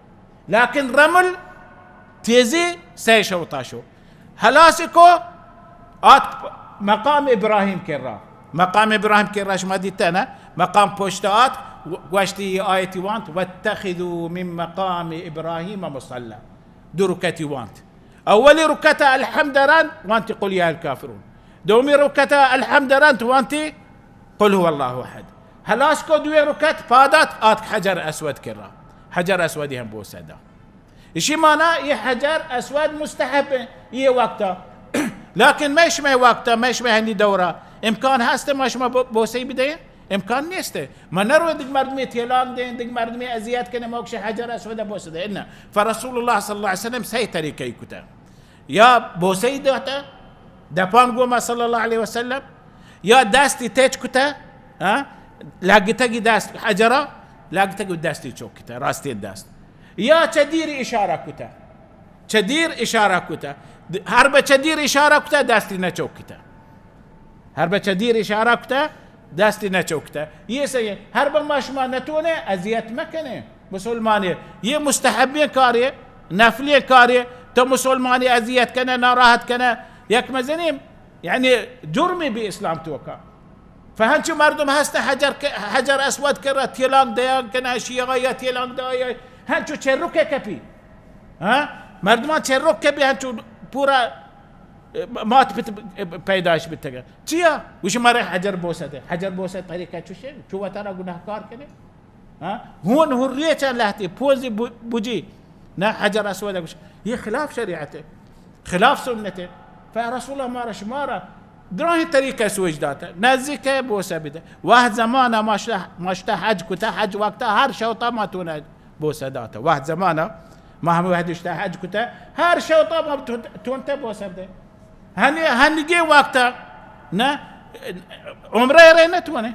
لیکن رمل تیزی سہ شوتا شو۔ ہلاس کو آت مقام ابراہیم کرا۔ مقام ابراہیم کرا شما دیتا نا؟ مقام پشت آت، گوشتی یہ آیتی وانت، واتخذوا من مقام ابراہیم مصلی۔ دو رکعتی وانت۔ اولی رکعت الحمد رند وانتی قل یا الکافرون۔ دومی رکعت الحمد رند وانتی قل هو الله احد۔ ہلاس کو دوی رکعت پادات آتک حجر اسود کرا۔ حجر اسودی ہم بوسہ دا۔ اشی معنی یہ حجر اسود مستحب ہے یہ وقتا۔ لیکن میں شمئے وقتا، میں شمئے ہنی دورا امکان ہست ما شما بو-، بوسہ بدیں؟ امکان نیست۔ ما نرو دگ مردمی تیلان دیں، دگ مردمی اذیت کنیں، موکش حجر اسود بوسہ دیں۔ نہ۔ فرسول اللہ صلی اللہ علیہ وسلم صحیح طریقہ کتا۔ یا بوسئی داتا دپان گوما صلی اللہ علیہ وسلم، یا دستی تچ کتا، ہاں، لگتگی دست حجرا، لگتگی دستی چوک کتا، راستین دست، یا چہ دیر اشارہ کتا، چہ دیر اشارہ کتا، ہر بہ چہ دیر اشارہ کتا، دستی نہ چوک کتا۔ ہر بچہ دیر اشارہ کتہ، دستی نہ چوکتہ۔ یہ صحیح ہے۔ ہر بہ ما شما نتونے، اذیت مکنے۔ مسلمانے، یہ مستحبیں کارے، نفلیں کارے، تو مسلمانے اذیت کنے، ناراحت کنے، یک مزنیں، یعنی، جرمی بی اسلام توکا۔ فہنچو مردم ہست حجر ک-، حجر اسود کرا تیلانگ دیان کنے، شیعہ یا تیلانگ دیا، ہنچو چرکے کپی۔ ہاں؟ مردمان چرک کپی، ہنچو پورا مات پت پیدائش بیتگ۔ چیا؟ گوشی مارا حجر بوسہ دے۔ حجر بوسہ طریقہ چوشے، چو وتارا گناہکار کنے۔ ہاں؟ ہون ہریے چا لہتے، پوزی بو-، بوجی۔ نہ حجر اسود گوش۔ یہ خلاف شریعت ہے۔ خلاف سنت ہے۔ فرسول اللہ مارا شمارا دراہیں طریقہ سوچ داتا۔ نزدیک ہے بوسہ بدے۔ وہد زمانہ ماشتا، ماشتا حج کتا، حج وقتا ہر شوتا ما تونا بوسہ داتا۔ وہد زمانہ ما ہم وہد اشتا حج کتا، ہر شوتا ما تو-، تونتا بوسہ دے۔ ہنی، ہنگی وقتا نہ عمرہ رہ نہ تونے۔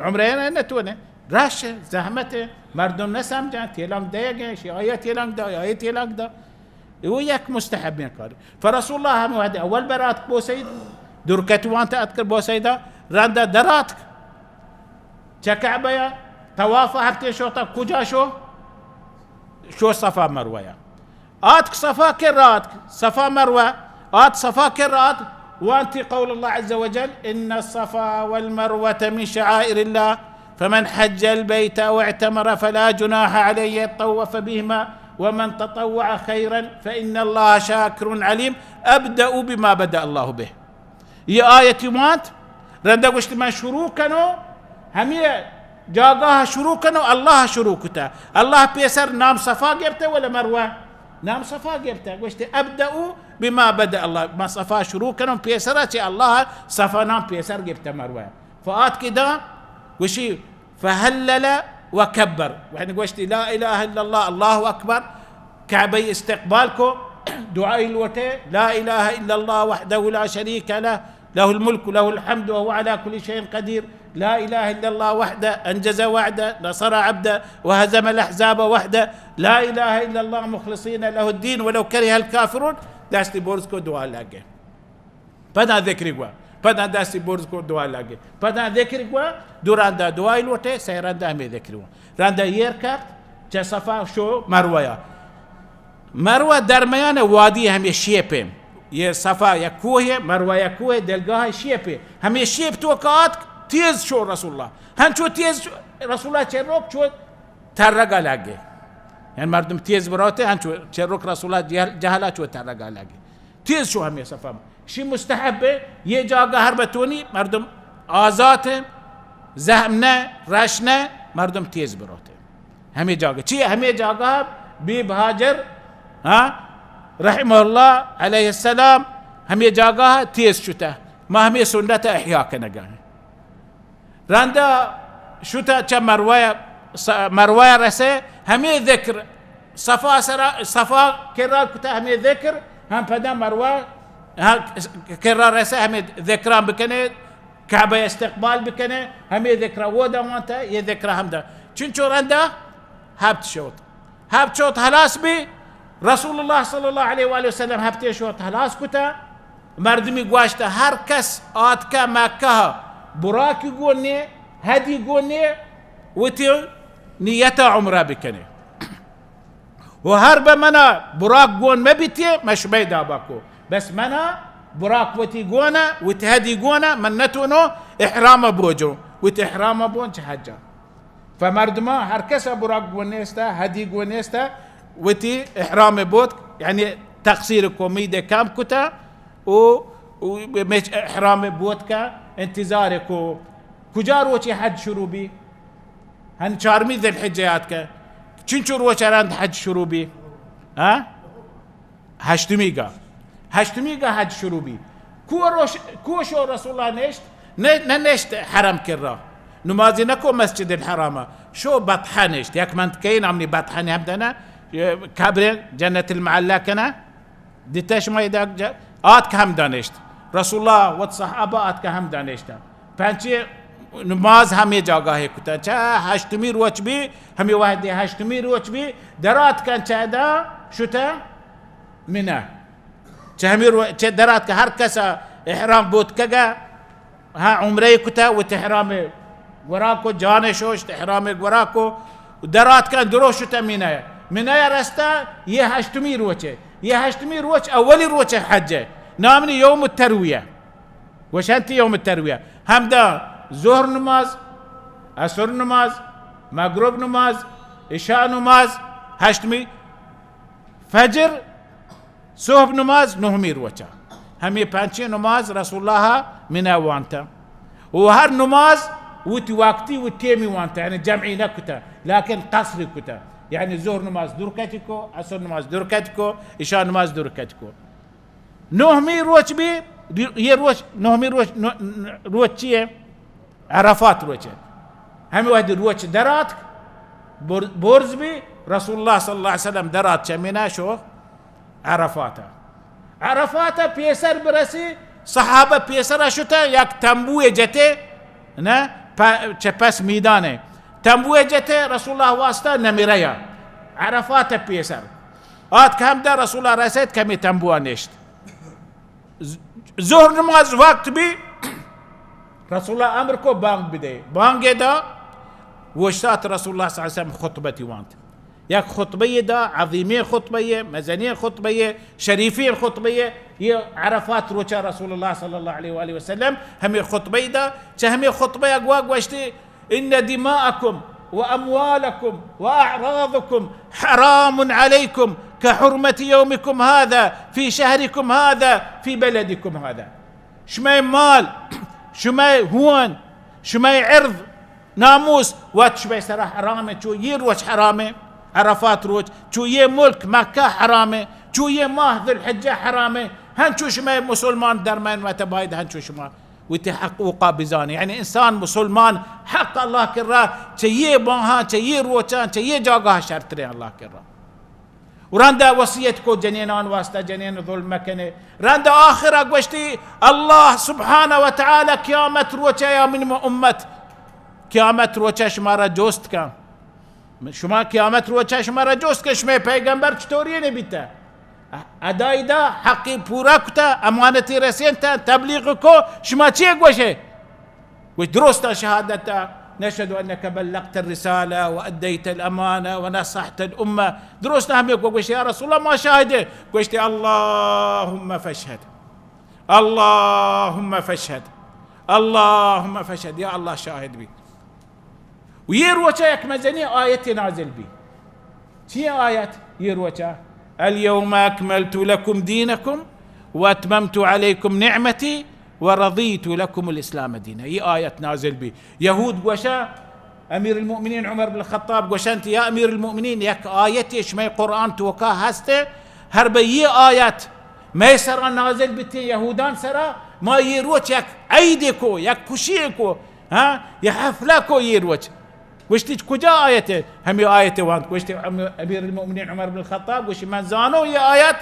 عمرہ رہ نہ تونے۔ رش، زحمت، مردم نہ سمجھن، تیلانگ دیگے، شی آیا تیلانگ دا، آیا تیلانگ دا۔ او یک مستحبیں کار۔ فرسول اللہ ہم وہد اول برات بوسید، درکت وانت اتکر بوسیدا، رندا دراتک۔ چہ کعبہ یا طواف ہفتے شوتا کجا شو؟ شو صفا مروہ یا۔ آتک صفا کر آتک، صفا مروہ، آت صفا کر آتک، وانتی قول الله عز وجل: إن الصفا والمروة من شعائر الله، فمن حج البيت أو اعتمر فلا جناح عليه يطوف بهما، ومن تطوع خيرا فإن الله شاكر عليم. أبدأ بما بدأ الله به. یہ آیتی وانت، رندا گوشت، من شروع کنو، ہمے جاگاہ شروع کنو، اللہ شروع کتا۔ اللہ پیسر نام صفا گپتا ولا مروہ؟ نام صفا گپتا۔ گوشت، ابدأ بما بدأ اللہ، من صفا شروع کنو، پیسرا چہ اللہ صفا نام پیسر گپتا مروہ۔ فآتک ادا گوشی، فهلل وكبر، یعنی گوشتی، لا الہ الا اللہ، اللہ اکبر، کعبہ استقبال کو، دعائی لوٹے، لا الہ الا اللہ وحدہ لا شریک لہ، لہ الملک ولہ الحمد وهو علی کل شیء قدیر، لا الہ الا اللہ وحدہ انجز وعدہ نصر عبدہ وهزم الاحزاب وحدہ، لا الہ الا اللہ مخلصین لہ الدین ولو کرہ الکافرون، دستی برز کو دعا لگے۔ پدا ذکری گوا، پدا دستی برز کو دعا لگے، پدا ذکری گوا، دو رندا دعای لوٹے، سہ رندا ہمے ذکری گوا۔ رندا ایر کرد، چہ صفا شو مروہ یا۔ مروہ درمیان وادی ہمے شیپے۔ یہ صفا یک کوہے، مروہ یک کوہے، دلگاہ شیپے۔ ہمے شیپ توکا آتک، تیز شو رسول اللہ۔ ہنچو تیز شو، رسول اللہ چہ روک چو ترگا لگے۔ یعنی مردم تیز بروتے، ہنچو چہ روک رسول اللہ جہل-، جہلا چو ترگا لگے۔ تیز شو ہمے صفا۔ شی مستحب ہے، یہ جاگہ ہر بتونی مردم آزات ہیں، زحم نہ، رش نہ، مردم تیز بروتے۔ ہمے جاگہ، چی ہمے جاگہ بی بہاجر، ہاں، رحمہ اللہ علیہ السلام، ہمے جاگہ تیز شتا۔ ما ہمے سنت احیاء کنگا ہیں۔ رندا شتا چہ مروہ، س-، مروہ رسے، ہمے ذکر، صفا سرا، صفا کرا کتا ہمے ذکر، ہم پدا مروہ، ہاں، کرا رسے ہمے ذکران بکنے، کعبہ استقبال بکنے، ہمے ذکر ودا وانتا، یہ ذکر ہم دا۔ چنچو رندا ہبت شوت۔ ہبت شوت ہلاس بی، رسول اللہ صلی اللہ علیہ وآلہ وسلم ہبتے شوت ہلاس کتا۔ مردمی گوشت، ہر کس آتکہ مکہ براکی گونے، ہدی گونے، وتی نیت عمرہ بکنے۔ و ہر بہ منا براک گون مہ بیتیے، مہ شمئے دابا کو۔ بس منا براک وتی گونا، وتی ہدی گونا، من نتونو احرام بوجو، وتی احرام بون چہ حجا۔ فمردما ہر کسا براک گون نیستا، ہدی گون نیستا، وتی احرام بوت، یعنی تقصیر کو، امید کم کتا، او، او مچ احرام بوت کا انتظار کو۔ کجا روچی حج شروع بی؟ ہن چارمی ذی الحجہ یاد کہ چنچو روچ رند حج شروع بی؟ ہاں؟ ہشتمی گا۔ ہشتمی گا حج شروع بی۔ کو روش، کو شو رسول اللہ نشت؟ نہ، نہ نشت حرم کرا۔ نمازی نکو مسجد الحرام۔ شو بطحہ نشت۔ یک منطقہ نامنی بطحہ ہم دنا۔ قبر جنت المعلی کنا۔ دیتہ شما ادا جا-، آتک ہم دانشت۔ رسول اللہ وت صحابہ آتک ہم دانشت۔ پنچے نماز ہمے جاگاہ کتا۔ چہ ہشتمی روچ بی، ہمے وہدے ہشتمی روچ بی، دراتکن چہ ادا شتہ منی۔ چہ ہمے رو-، چہ دراتک ہر کسا احرام بوت کگا، ہاں، عمرہ کتا، وتی احرام گورا کو، جان شوشت، احرام گورا کو، دراتکن درو شتا منایا۔ منایا رستا، یہ ہشتمی روچے۔ یہ ہشتمی روچ اولی روچ حج ہے۔ نامنی یوم الترویہ۔ گوشنتی یوم الترویہ۔ ہمدا ظہر نماز، عصر نماز، مغرب نماز، عشاء نماز، ہشتمی فجر، صحب نماز نہمی روچا۔ ہمے پنچیں نماز رسول اللہ منا وانتا۔ و ہر نماز وتی وقتی و ٹیمی وانتا، یعنی جمعی نہ کتا، لیکن قصر کتا۔ یعنی ظہر نماز دو رکعت کو، عصر نماز دو رکعت کو، عشاء نماز دو رکعت کو۔ نہمی روچ بھی، یہ روچ، نہمی روچ، نو-، روچ چی ہے؟ عرفات روچ ہے۔ ہمیں وقت روچ دراتک، بر-، برز بھی رسول اللہ صلی اللہ علیہ وسلم درات چہ منا شو عرفات۔ عرفات پیسر برسی، صحابہ پیسر شتا، یک تنبو جتے، نہ، پ-، چہ پس میدان ہے۔ تنبو جتے رسول اللہ واسطہ نمریا۔ عرفات پیسر۔ آت کہ ہمدا رسول اللہ رسید کمی تنبو نشت۔ ظہر نماز وقت بھی رسول اللہ امر کو بانگ بدے۔ بانگ دا، وشتات رسول اللہ صلی اللہ علیہ وسلم خطبتی وانت۔ یک خطبہ دا، عظیمیں خطبہ، مزنیں خطبہ، شریفیں خطبہ۔ یہ عرفات روچا رسول اللہ صلی اللہ علیہ وآلہ وسلم ہمیں خطبہ دا، چہ ہمیں خطبہ اگوا گوشتی، إن دماءكم وأموالكم وأعراضكم حرام عليكم كحرمة يومكم هذا في شهركم هذا في بلدكم هذا۔ شمئے مال، شمئے ہون، شمئے عرض، ناموس وت شمئے سرا حرام ہے، چو یہ روچ حرام ہے، عرفات روچ، چو یہ ملک مکہ حرام ہے، چو یہ ماہ ذوالحجہ حرام ہے، ہنچو شمئے مسلمان درمین وت باید ہنچو شما وتی حقوقا بزانے۔ یعنی انسان مسلمان حق اللہ کرا چہ یہ ماہاں، چہ یہ روچاں، چہ یہ جاگاہ شرتریں اللہ کرا۔ و رندا وصیت کو جنینان واسطہ، جنین ظلم مکنے۔ رندا آخرا گوشتی، اللہ سبحانہ و تعالی قیامت روچا یا من امت، قیامت روچا شمارا جوست کن۔ شما قیامت روچا شمارا جوست کہ شمئے پیغمبر چطوری نبیتا؟ ادائی دا، حقی پورا کتا، امانتی رسینتا، تبلیغ کو، شما چی گوشے؟ گوش درستا شہادتا، نشهد أنك بلغت الرسالة وأديت الأمانة ونصحت الأمة۔ درستا ہمیں کو گوش، یا رسول اللہ، ما شاہدے۔ گوشتے، اللهم فاشهد، اللهم فاشهد، اللهم فاشهد، یا اللہ شاہد بی۔ و یہ روچا یک مزنی آیت نازل بی۔ چی آیت یہ روچا؟ اليوم أكملت لكم دينكم وأتممت عليكم نعمتي ورضيت لكم الإسلام دينا۔ یہ آیت نازل بی۔ یہود گوشا، امیر المؤمنین عمر بن الخطاب گوشنت، یا امیر المؤمنین، یک آیت شمئے قرآن توکا ہستے، ہر بہ یہ آیت مئے سرا نازل بیتیں، یہودان سرا، ما یہ روچ یک عیدے کو، یک خوشی کو، ہاں، یہ حفلہ کو یہ روچ۔ گوشتی، کجا آیت ہے؟ ہمیں آیت وانت۔ گوشتی، ام-، امیر المؤمنین عمر بن الخطاب گوشتی، من زانو یہ آیت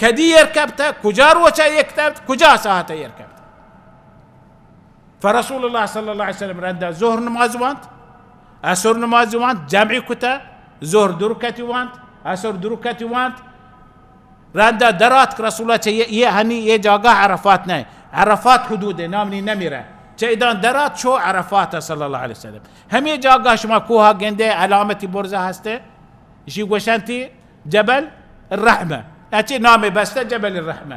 کدی ایر کپتا، کجا روچا ایر کپتا، کجا ساعتا ایر کپتا۔ فرسول اللہ صلی اللہ علیہ وسلم رندا ظہر نماز وانت، عصر نماز وانت، جمع کتا، ظہر دو رکعتی وانت، عصر دو رکعتی وانت، رندا دراتک رسول اللہ چہ یہ، یہ ہنی یہ جاگہ عرفات نہ، عرفات حدود ہے، نام نی نمیرہ۔ چہ ادان درات شو عرفات صلی اللہ علیہ وسلم۔ ہمیں جاگہ شما کوہا گندے علامتی برزا ہستے، اشی گوشنتی جبل الرحمہ۔ اچے نام بستہ جبل الرحمہ۔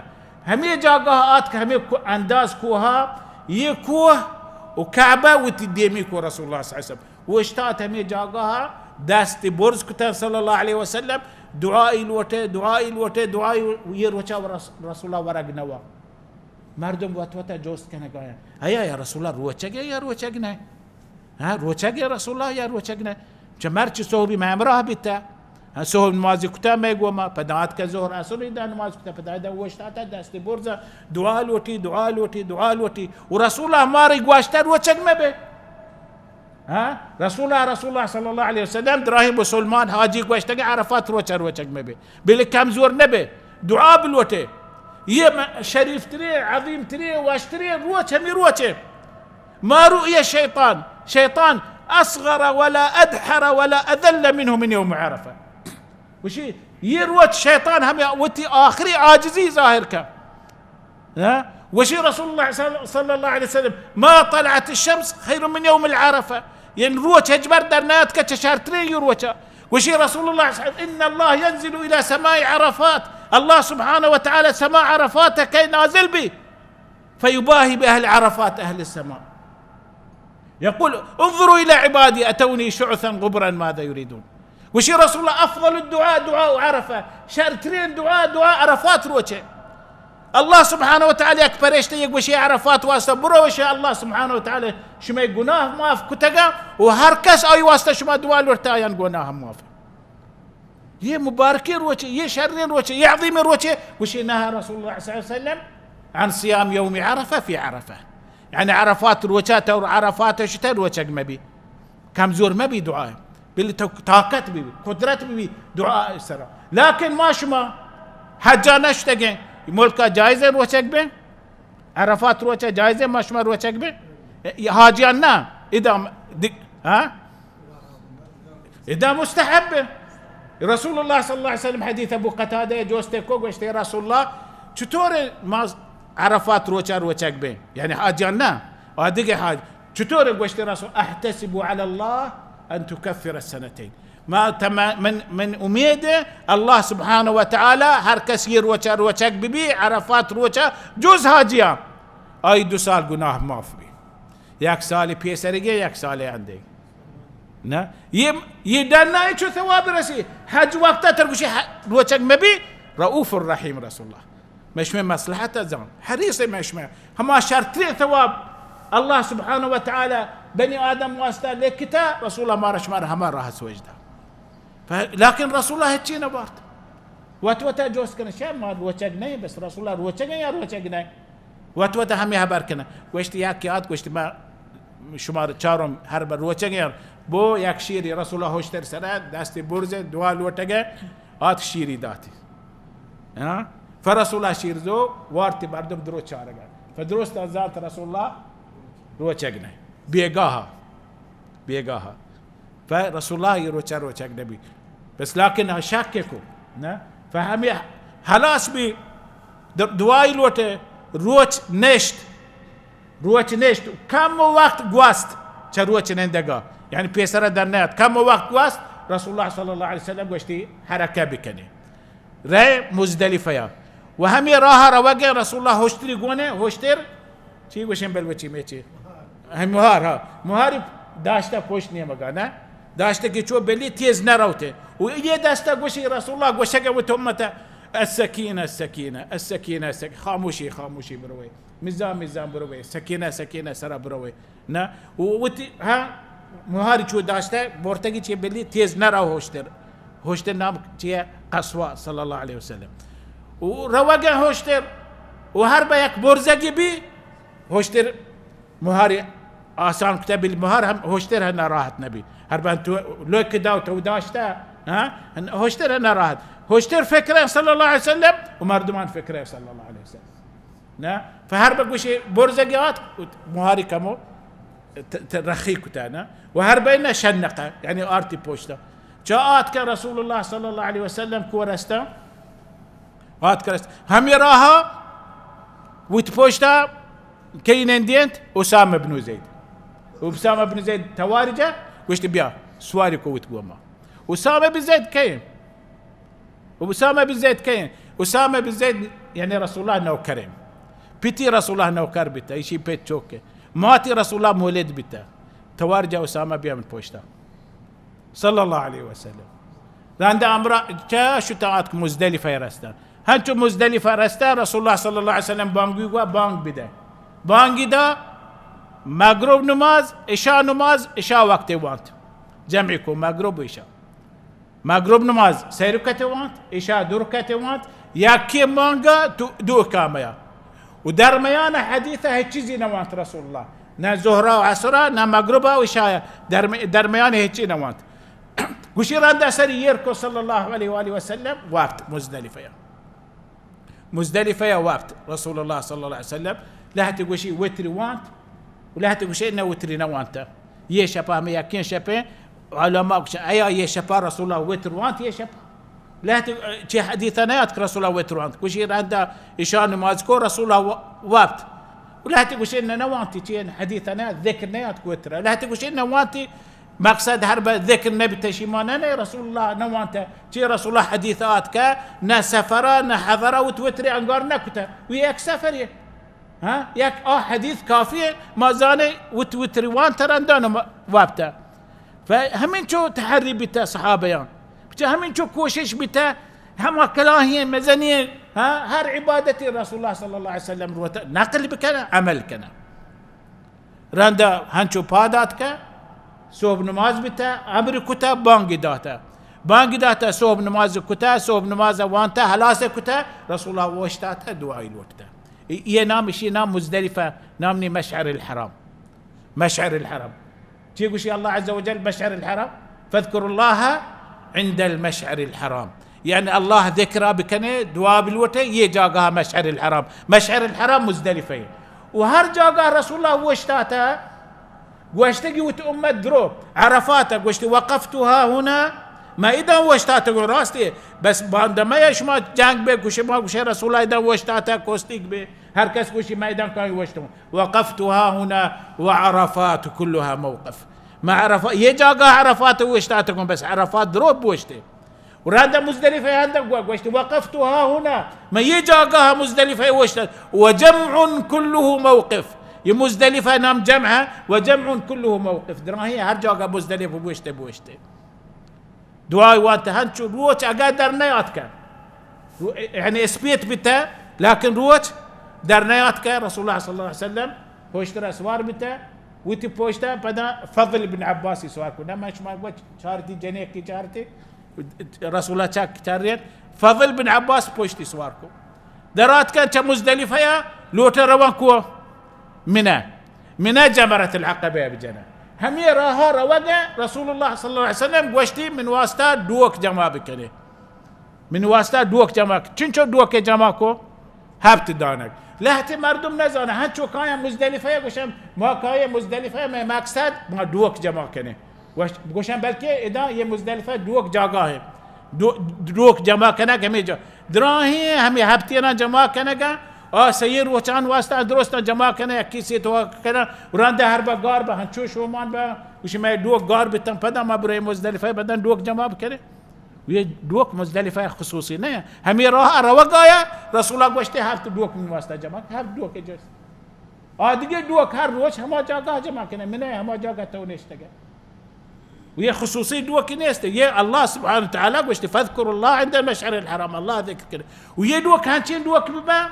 ہمیں جاگہ آت کہ ہمیں کو-، انداز کوہا، یہ کوہ و کعبہ وتی دیمی کو رسول اللہ صلی اللہ علیہ وسلم۔ اوشتات ہمیں جاگہ دست برز کتن صلی اللہ علیہ وسلم، دعائی لوٹے، دعائی لوٹے، دعائی، یہ روچا و رس-، رسول اللہ ورگ نوا۔ مردم وت وت جوست کنگا ہیں، ایا یا رسول اللہ روچگ ہے یا روچگ نہ؟ ہاں، روچگ ہے رسول اللہ یا روچگ نہ؟ چہ مرچی صحبی میں ہمراہ بیتا۔ ہاں، صحب نمازی کتا میں گوما، پدا آتکا ظہر عصر دا نماز کتا، پدا دا اوشتاتا دست برزا، دعا لوٹی، دعا لوٹی، دعا لوٹی۔ و رسول اللہ ماری گواشتا روچگ میں بے۔ ہاں؟ رسول اللہ، رسول اللہ صلی اللہ علیہ وسلم، دراہیں مسلمان حاجی گوشتگ عرفات روچ روچگ مہ بے، بلے کمزور نہ بے، دعا بلوٹے۔ یہ م-، شریف ترین، عظیم ترین، وش ترین روچ ہمیں روچے۔ ما رؤي شيطان، شيطان أصغر ولا أدحر ولا أذل منه من يوم عرفة۔ گوشی، یہ روچ شیطان ہمیں وتی آخری عاجزی ظاہر کا۔ ہاں؟ گوشی رسول اللہ صلی، صلی اللہ علیہ وسلم، ما طلعت الشمس خیر من یوم العرفہ، یعنی روچ ہچبر در نیاتکہ چہ شرترین روچا۔ گوشی رسول اللہ صلی، ان اللہ ینزل الی سماء عرفات، اللہ سبحانہ و تعالی سما عرفات کئے نازل بی، فیباہی باہل عرفات اہل السماء، یقول، انظروا الی عبادی اتونی شعثا غبرا ماذا یریدون۔ گوشی رسول اللہ، افضل الدعاء دعاء عرفہ، شرترین دعا دعا عرفات روچے۔ اللہ سبحانہ و تعالی یک پرشتہ یک گوشی عرفات واسطہ، برو وشے اللہ سبحانہ و تعالی شمئے گناہ معاف کتگا و ہر کس آئی واسطہ شما دعا لوٹتا آیان گناہ معاف۔ یہ مبارکیں روچے، یہ شریں روچے، یہ عظیمیں روچے۔ گوشی نہا رسول اللہ صلی اللہ علیہ وسلم عن صیام یوم عرفہ فی عرفہ، یعنی عرفات روچا تو عرفات شتے روچگ مبی۔ کمزور مہ بی دعا، بلے تو طاقت بی، قدرت بی دعا سرا۔ لیکن ما شما حجا نشتگیں، ملکا جائزیں روچگ بیں؟ عرفات روچا جائزیں ما شما روچگ بیں؟ یہ حاجیان نا، ادا دگ-، ہاں؟ ادا مستحب۔ رسول اللہ صلی اللہ علیہ وسلم حدیث ابو قتادہ جوستے کو گوشتے، رسول اللہ چطور ما عرفات روچا روچگ بیں؟ یعنی حاجیان نا، آ دگہ حاج، چطور گوشتے رسول، احتسب علی اللہ ان تکفر السنتین۔ ما تم-، من، من امید اللہ سبحانہ و تعالی ہر کس یہ روچا روچگ ببی، عرفات روچا، جز حاجیاں، آئی دو سال گناہ معاف بی۔ یک سال پیسرگے، یک سال اندے۔ نہ؟ یہ، یہ ڈن نہ چو ثواب رسی۔ حج وقتا تر گوشی ح-، روچگ مبی، رؤوف الرحیم رسول اللہ۔ مشمے مصلحت زان، حریص مشمے۔ ہما شرطی ثواب اللہ سبحانہ و تعالی بنی آدم واسطہ لکھتا، رسول اللہ مارا شمار ہما راہ سوچ دا۔ ف-، لیکن رسول اللہ ہچی نہ بارت۔ وت وت جوست کن، شاہ ما روچگ نہیں، بس رسول اللہ روچگ ہیں یا روچگ نہیں؟ وت وت ہمیں حبر کن۔ گوشت یا کہ آت، گوشت ما شمار چارم ہر بر روچگ ہیں۔ بو یک شیری رسول اللہ ہوشتر سرا، دستی برز، دعا لوٹگ ہے، آت شیری داتی۔ ہاں؟ فرسول اللہ شیر زو وارتی مردم درو چارگا۔ فدرست ذات رسول اللہ روچگ نہیں۔ بیگاہ، بیگاہ۔ فرسول اللہ یہ روچا روچگ نبی۔ بس لیکن شک کو، نہ؟ فہمی حلاس بی در-، دعائی لوٹے، روچ نشت۔ روچ نشت، کم وقت گوست چہ روچ نندگا، یعنی پیسرا در نیات، کم وقت گوست، رسول اللہ صلی اللہ علیہ وسلم گوشتی حرکہ بکنے۔ رئے مزدلفہ یا۔ و ہمیں راہ روگے رسول اللہ ہوشتری گونے، ہوشتر، چی گوشیں بلوچی میں چی؟ ہم مہار، ہاں۔ مہاری داشتہ پشت نیمگا، نہ؟ داشتہ کہ چو بلی تیز نہ روتے۔ و یہ دستہ گوشی رسول اللہ گوشگے و تو امتا، السکینہ، السکینہ، السکینہ، السکینہ، خاموشی، خاموشی بروے۔ مزان مزان بروے، سکینہ سکینہ سرا بروے۔ نہ، و-، وتی، ہاں، مہاری چو داشتہ، بورتگی چی بلی تیز نہ رو ہوشتر۔ ہوشتر نام چی ہے؟ قصویٰ صلی اللہ علیہ وسلم۔ و روگا ہوشتر، و ہر با یک برزگی بی، ہوشتر مہاری آسان کتا بلی مہار ہم ہوشتر ہے ناراحت نبی۔ ہر با تو لوک دا تو داشتہ، ہاں، ہوشتر ہے ناراحت۔ ہوشتر فکر ہے صلی اللہ علیہ وسلم، و مردمان فکر ہے صلی اللہ علیہ وسلم۔ نہ؟ فہر بگوشی برزگی آت، مہاری کمو ت-، ت-، رخی کتا، نہ؟ و ہر بین شنقہ، یعنی آرتی پوشتا۔ چا آت کہ رسول اللہ صلی اللہ علیہ وسلم کو رستا، آت کہ رست۔ ہمی راہا وت پوشتا کئی نندینت؟ اسامہ بن زید۔ اسامہ بن زید تواری جا، گوشت بیا، سواری کو وت گوما۔ اسامہ بن زید کئے؟ اسامہ بن زید کئے؟ اسامہ بن زید یعنی رسول اللہ نوکریں۔ پتی رسول اللہ نوکر بیتا، ایشی پت چوکے۔ ماتی رسول اللہ مولد بیتا۔ توار جا اسامہ بیا من پوشتا۔ صلی اللہ علیہ وسلم۔ رندا امرا چا شتا آتک مزدلفہ رستا۔ ہنچو مزدلفہ رستا، رسول اللہ صلی اللہ علیہ وسلم بانگی گوا بانگ بدے۔ بانگی دا مغرب نماز، عشاء نماز، عشاء وقت وانت۔ جمع کو مغرب و عشاء۔ مغرب نماز سئے رکعتے وانت، عشاء دو رکعتے وانت، یکے مانگا تو دو اقامہ یا۔ و درمیان حدیث ہچ چیزی نوانت رسول اللہ۔ نہ ظہرا و عصرا، نہ مغربا و عشاء، درم-، درمیان ہچی نوانت۔ گوشی رندا سری ایر کو صلی اللہ علیہ وآلہ وسلم وقت مزدلفہ یا۔ مزدلفہ یا وقت رسول اللہ صلی اللہ علیہ وسلم لہتے گوشی وتری وانت و لہتے گوشی نہ وتری نہ وانتا۔ یہ شپا ہمیں یکین شپیں علماء گوشن، ایا یہ شپا رسول اللہ وتر وانت یہ شپا؟ لہتے چی حدیث نیات کہ رسول اللہ وتر وانت۔ گوشی رندا عشاء نماز کو رسول اللہ و-، وپت۔ و لہتے گوشی نہ نوانتی، چی حدیث نیات، ذکر نیات کو وتر۔ لہتے گوشی نوانتی، مقصد ہر بہ ذکر نبی تشیمانہ نہ رسول اللہ نوانت۔ چی رسول اللہ حدیث آت کہ نہ سفرا نہ حضرا وت وتر انگار نکتہ۔ وی یک سفری۔ ہاں، یک آ حدیث کافی ہے، ما زانے وت وتر وانت رندا نم-، وپتہ۔ و ہمینچو تحری بیتہ صحابیان۔ پچہ ہمینچو کوشش بیتہ، ہما کلاہیں مزنیں، ہاں، ہر عبادتی رسول اللہ صلی اللہ علیہ وسلم روتہ نقل بکنہ، عمل کنہ۔ رندا ہنچو پاد آتکہ، صبح نماز بیتہ، امر کتہ، بانگی داتہ۔ بانگی داتہ، صبح نماز کتہ، صبح نماز وانتہ، ہلاس کتہ، رسول اللہ اوشتاتہ، دعائی لوٹتہ۔ ای، ای نام، اشی نام مزدلفہ، نام نی مشعر الحرام۔ مشعر الحرام۔ چی گوشی اللہ عز وجل مشعر الحرام؟ فاذكروا الله عند المشعر الحرام۔ یعنی اللہ ذکرہ بکنے، دعا بلوٹے، یہ جاگہ مشعر الحرام۔ مشعر الحرام مزدلفہ ہے۔ و ہر جاگہ رسول اللہ اوشتاتہ، گوشتگی وت امت درو، عرفات گوشتی، وقفت ها هنا، ما ادا اوشتاتگوں، راستی، بس باندمہ شما جنگ بے، گوشے ما گوشے رسول اللہ ادا اوشتاتہ، کوستیگ بے، ہر کس گوشی ما ادا کائی اوشتوں۔ وقفت ها هنا وعرفات كلها موقف۔ ما عرفات، یہ جاگہ عرفات اوشتاتگوں، بس عرفات درو بوشتے۔ و رندا مزدلفہ ہندگ گو-، گوشت، وقفت ها هنا، من یہ جاگہ مزدلفہ اوشتات، وجمع كله موقف، یہ مزدلفہ نام جمع ہے، وجمع كله موقف، دراہیں ہر جاگہ مزدلفہ بوشتے، بوشتے۔ دعا وانت ہنچو روچ اگہ در نیاتکہ۔ رو-، یعنی اسپیت بیتہ، لیکن روچ در نیاتکہ۔ رسول اللہ صلی اللہ علیہ وسلم پشترا سوار بیتہ، وتی پشتہ پدا فضل بن عباسی سوار کو۔ نہ من شما گوچ چارتی جنیکی چارتی، رسول اللہ چک چارین، فضل بن عباس پشتی سوار کو۔ دراتکن چہ مزدلفہ یا لوٹہ روان کو منہ۔ منہ جمرۃ العقبہ بجنہ۔ ہمے راہا روگہ رسول اللہ صلی اللہ علیہ وسلم گوشتی من واسطہ ڈوک جمع بکنے۔ من واسطہ ڈوک جمع ک-، چنچو ڈوکے جمع کو؟ ہپت دانگ۔ لہتے مردم نزانہ، ہنچو کایاں مزدلفہ گوشن، ما کایے مزدلفہ، مئے مقصد ما ڈوک جمع کنے۔ گوش-، گوشن بلکہ ادا یہ مزدلفہ ڈوک جاگہ ہے۔ ڈو-، ڈوک جمع کنگ ہمیں جا-، دراہیں ہمیں ہپتینا جمع کنگا، آ سیے روچان واسطہ درست جمع کنگ، یکی سے تو کنگ، رند ہر بہ گار بہ ہنچو شومان بہ، گوشی مئے ڈوک گار بتن پدا ما برے مزدلفہ بدن ڈوک جمع بکنے۔ یہ ڈوک مزدلفہ خصوصی نہ ہے۔ ہمیں راہ روگ آیا، رسول اللہ گوشتے ہفت ڈوک من واسطہ جمع، ہفت ڈوک جس۔ آ دیگہ ڈوک ہر روچ ہما جاگہ جمع کنے، منہ ہما جاگہ تو نشتگے۔ یہ خصوصی ڈوکی نیست۔ یہ اللہ سبحانہ وتعالی گوشتے، فاذكروا الله عند المشعر الحرام، اللہ ذکر کرے۔ و یہ ڈوک ہنچین ڈوک ببا،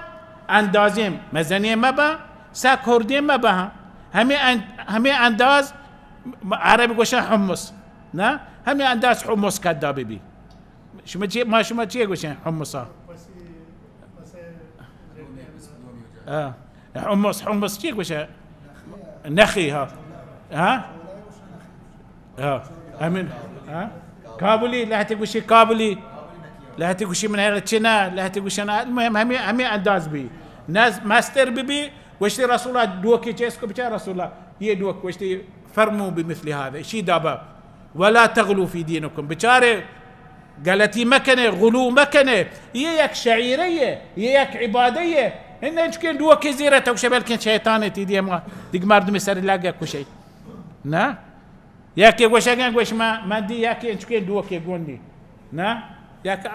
اندازیں مزنیں مبا، سک ہردیں مبا۔ ہمیں ان-، ہمیں انداز عرب گوشن حمص۔ نا؟ ہمیں انداز حمص کدا ببی۔ شما چی، ما شما چی گوشن حمصا؟ آ۔ حمص، حمص چی گوشن؟ نخی، ہا۔ ہا؟ ہا۔ ہمین، ہا؟ کابلی، لہتے گوشی کابلی۔ لہتے گوشی من ہیل چنا، لہتے گوشن، المهم ہمیں، ہمیں انداز بی۔ نز-، مستر بی بی، گوشتی رسول اللہ ڈوکی چیز کو بچا رسول اللہ۔ یہ ڈوک گوشتی فرمو بمثل هذا، شی دابا۔ ولا تغلوا في دينكم، بچارے غلطی مکنے، غلو مکنے۔ یہ یک شعیرے ہے، یہ یک عبادے ہے۔ ہن انچکیں ڈوکے زیرہ تو گوشے بلکیں شیطانے تی دی ہما دگ مردمی سر لگے کشے۔ نا؟ یکے گوشگیں گوش من، من دی یکے انچکیں ڈوکے گونڈی۔ نا؟ یک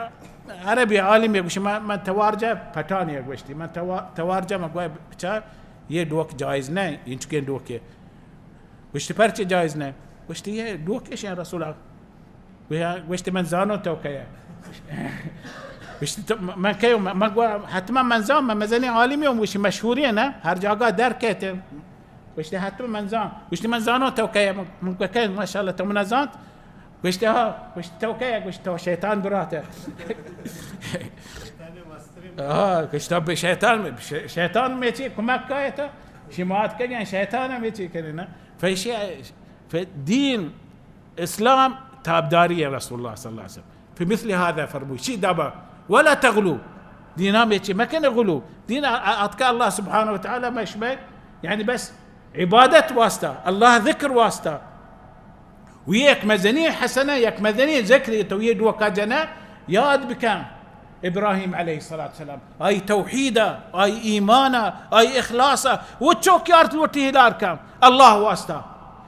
عربی عالمے گوش من، من توارجہ پٹانی گوشتی۔ من توا-، توارجہ من گوشت بچار یہ ڈوک جائز نہ، انچکیں ڈوکے۔ گوشتی پرچے جائز نہ؟ گوشتی یہ ڈوکے شین رسول اللہ۔ گویا-، گوشتی من زانو تو کئے۔ گوشتی تو م-، من کئے، من، من گوا حتما من زان، من مزنی عالمی ہوں، گوشتی مشہوری ہے نا، ہر جاگہ در کہتے۔ گوشتی حتما من زان۔ گوشتی من زانو تو کئے، من، من گوا کئے، ماشاءاللہ تو من زانت۔ گوشتی ہا، گوشتی تو کئے، گوشتی تو شیطان برات ہے۔ ہاں، گوشتی تو بے شیطان میں، شے-، شیطان میں چی کمک کئے تو، شمات کئے شیطان میں چی کرے نا۔ فیشی، ف-، دین اسلام تابداری رسول اللہ صلی اللہ علیہ وسلم۔ فی مثل هذا فرموی، چی دابا، ولا تغلو۔ دینا میں چی مکن غلو۔ دین ا-، ا-، اتکا اللہ سبحانہ و تعالی مشمع، یعنی بس عبادت واسطہ، اللہ ذکر واسطہ۔ و یک مزنی حسنہ، یک مزنی ذکر تو یہ ڈوکا جنہ، یاد بکن ابراہیم علیہ الصلوۃ والسلام، آئی توحید ءَ، آئی ایمان ءَ، آئی اخلاص ءَ، و چوکی آرت لوٹی ہلار کن اللہ واسطہ۔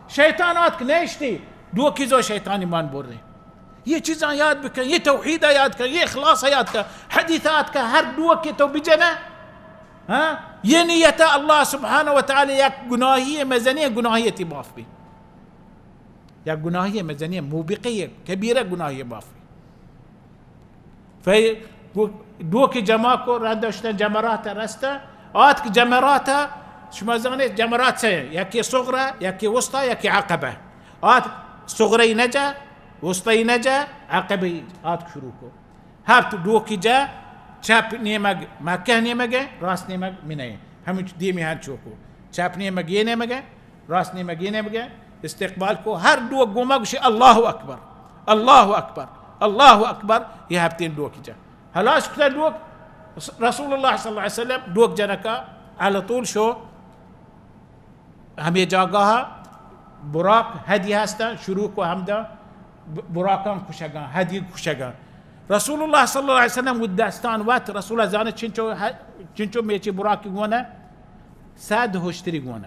شیطان آتک نیشتی، ڈوکی زو شیطانی مان برے۔ یہ چیزاں یاد بکن، یہ توحید ءَ یاد کن، یہ اخلاص ءَ یاد کن۔ حدیث آتک ہر ڈوکی تو بجنہ، ہاں؟ یہ نیت اللہ سبحانہ و تعالی یک گناہی مزنی گناہی تی معاف بی۔ یک گناہی مزنی، موبقہ، کبیرہ گناہی معاف بی۔ فی ڈوکی جمع کو، رند اشتن جمرات رستہ، آتک جمرات، شما زانے جمرات سے، یکی صغرا، یکی وسطی، یکی عقبہ۔ آتک صغرئی نجا، وسطی نجا، عقبہ آتک شروع کو۔ ہفت ڈوکی جا، چپ نیمگ مکہ نیمگ، راست نیمگ منہ۔ ہمچ دیمی ہن چوکو۔ چپ نیمگ یہ نیمگ، راست نیمگ یہ نیمگ، استقبال کو۔ ہر ڈوک گوما گوشی، اللہ اکبر، اللہ اکبر، اللہ اکبر۔ یہ ہفتین ڈوکی جا۔ ہلاس کتا ڈوک، رسول اللہ صلی اللہ علیہ وسلم ڈوک جنکا على طول شو۔ ہمے جاگاہ براق ہدی ہستن، شروع کو ہمدا ب-، براقان کشگان، ہدی کشگان۔ رسول اللہ صلی اللہ علیہ وسلم و دستان وت، رسول اللہ زانہ چنچو ہ-، چنچو میچی براقی گونہ، صد ہشتری گونہ۔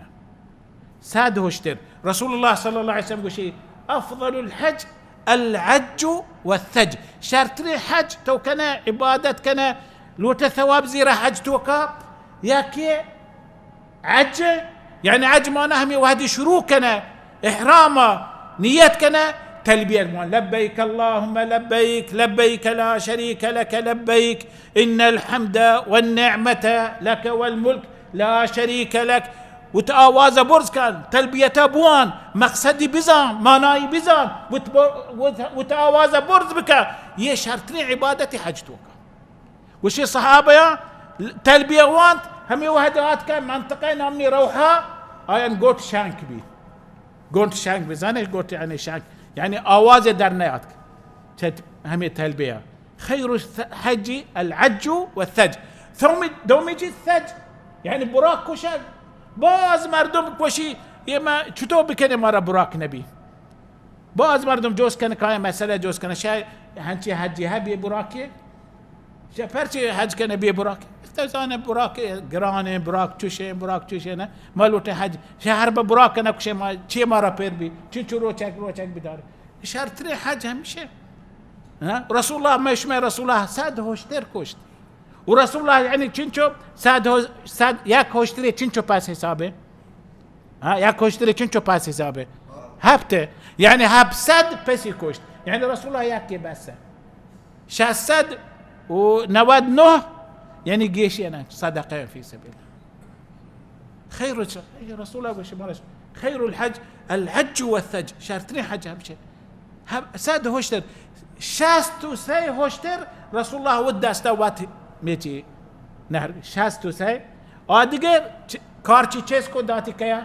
صد ہشتر۔ رسول اللہ صلی اللہ علیہ وسلم گوشی، افضل الحج العج والثج۔ شرترین حج تو کنہ، عبادت کنہ، لوٹہ ثواب زیرہ حج توکا، یا کہ عج، یعنی عج مانا ہمے وہدی شروع کنہ، احرام نیت کنہ، تلبیہ بوان، لبیک اللہم لبیک، لبیک لا شریک لک لبیک، ان الحمد والنعمة لک والملک لا شریک لک۔ وت آواز برز کن، تلبیت بوان، مقصدی بزان، معنی بزان، وت ب-، وت، وت آواز برز بکن۔ یہ شرترین عبادت حج توکا۔ گوشی صحابیاں تلبیہ وانت، ہمے وہد آتکہ منطقہ نامی روحا، آیان گوٹ شنک بی۔ گوٹ شنک بزانے، گوٹ یعنی شنک، یعنی آواز در نیاتک۔ چہ ہمے تلبیہ۔ خیر الحج العج والثج۔ ثوم-، دومی چیز ثج۔ یعنی براق کشگ۔ باز مردم گوشی، یہ ما چطور بکنه مارا براق نبی؟ باز مردم جوز کنہ، کاین مسئلہ جوز کنہ، شہ ہنچی حجی ہے بے براکی؟ شہ پرچی حج کنہ بے براکی؟ تو زانے براک گرانیں، براک چوشیں، براک چوشیں نہ۔ ما لوٹے حج، شہ ہر بہ براک نہ کشے، ما چی مارا پیر بی، چنچو روچک، روچک بدار۔ شرترین حج ہمیشہ۔ ہاں؟ رسول اللہ، میں شمع رسول اللہ صد ہوشتر کشت۔ و رسول اللہ یعنی چنچو صد ہو-، صد یک ہوشتری چنچو پس حسابے؟ ہاں، یک ہوشتری چنچو پس حسابے؟ ہفت۔ یعنی ہفت صد پسی کشت۔ یعنی رسول اللہ یکی بس۔ شش صد و نود نہ، یعنی گیشی نہ، صدقہ فی سبیل اللہ۔ خیر الج-، رسول اللہ گوشی مارا، خیر الحج الحج والثج، شرترین حج ہمشہ۔ ہم-، صد ہوشتر، شست و سئے ہوشتر رسول اللہ و دستا وت میچی نہر، شست و سئے۔ آ دگہ چ-، کارچی چیز کو داتی کیا؟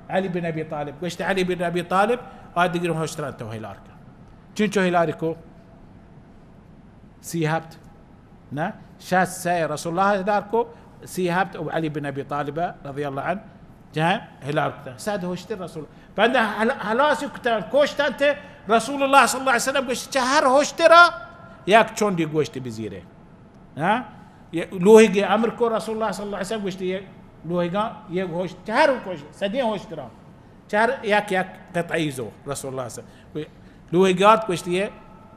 علی بن ابی طالب۔ گوشت علی بن ابی طالب، آ دگہ ہوشتران تو ہلار کن۔ چنچو ہلاری کو؟ سی ہفت۔ نہ، شست سئے رسول اللہ ہلار کو، سی ہفت و علی بن ابی طالب رضی اللہ عنہ جہاں ہلار کتا۔ صد ہوشتر رسول۔ بندہ ہل-، ہلاس کتا، کوشتن تے رسول اللہ صلی اللہ علیہ وسلم گوشت، چہ ہر ہوشترا یک چونڈی گوشت بزیرے۔ ہاں؟ یہ لوہیگے امر کو رسول اللہ صلی اللہ علیہ وسلم گوشت، یہ لوہیگا، یہ ہوش، چہ ہر ہوش، صدی ہوشترا۔ چار یک یک قطعی زو رسول اللہ صلی اللہ علیہ وسلم۔ لوہیگات گوشتی، یہ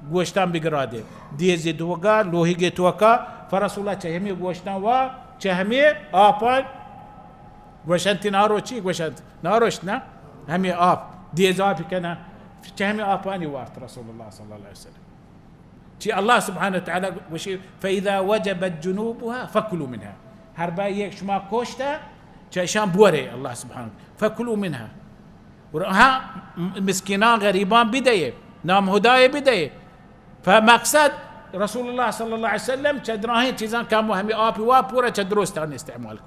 گوشتان بگرا دے۔ دیزی دوگا، لوہیگے توکا، فرسول اللہ چہ ہمیں گوشتان وا، چہ ہمیں آپان گوشنتی ناروچی، گوشنت ناروشت نا، ہمیں آپ، دیز آپ کنا، چہ ہمیں آپانی وارت رسول اللہ صلی اللہ علیہ وسلم۔ چی اللہ سبحانہ وتعالی گوشی، فإذا وجبت جنوبها فكلوا منها۔ ہر با یک شما کوشتا، چہ اشان بورے اللہ سبحانہ، فكلوا منها۔ اور ہاں، م-، مسکینان، غریبان بدئے، نام ہدای بدئے۔ فمقصد رسول اللہ صلی اللہ علیہ وسلم چہ دراہیں چیزاں کم و ہمیں آپ وا پورا چہ درستان استعمال کو۔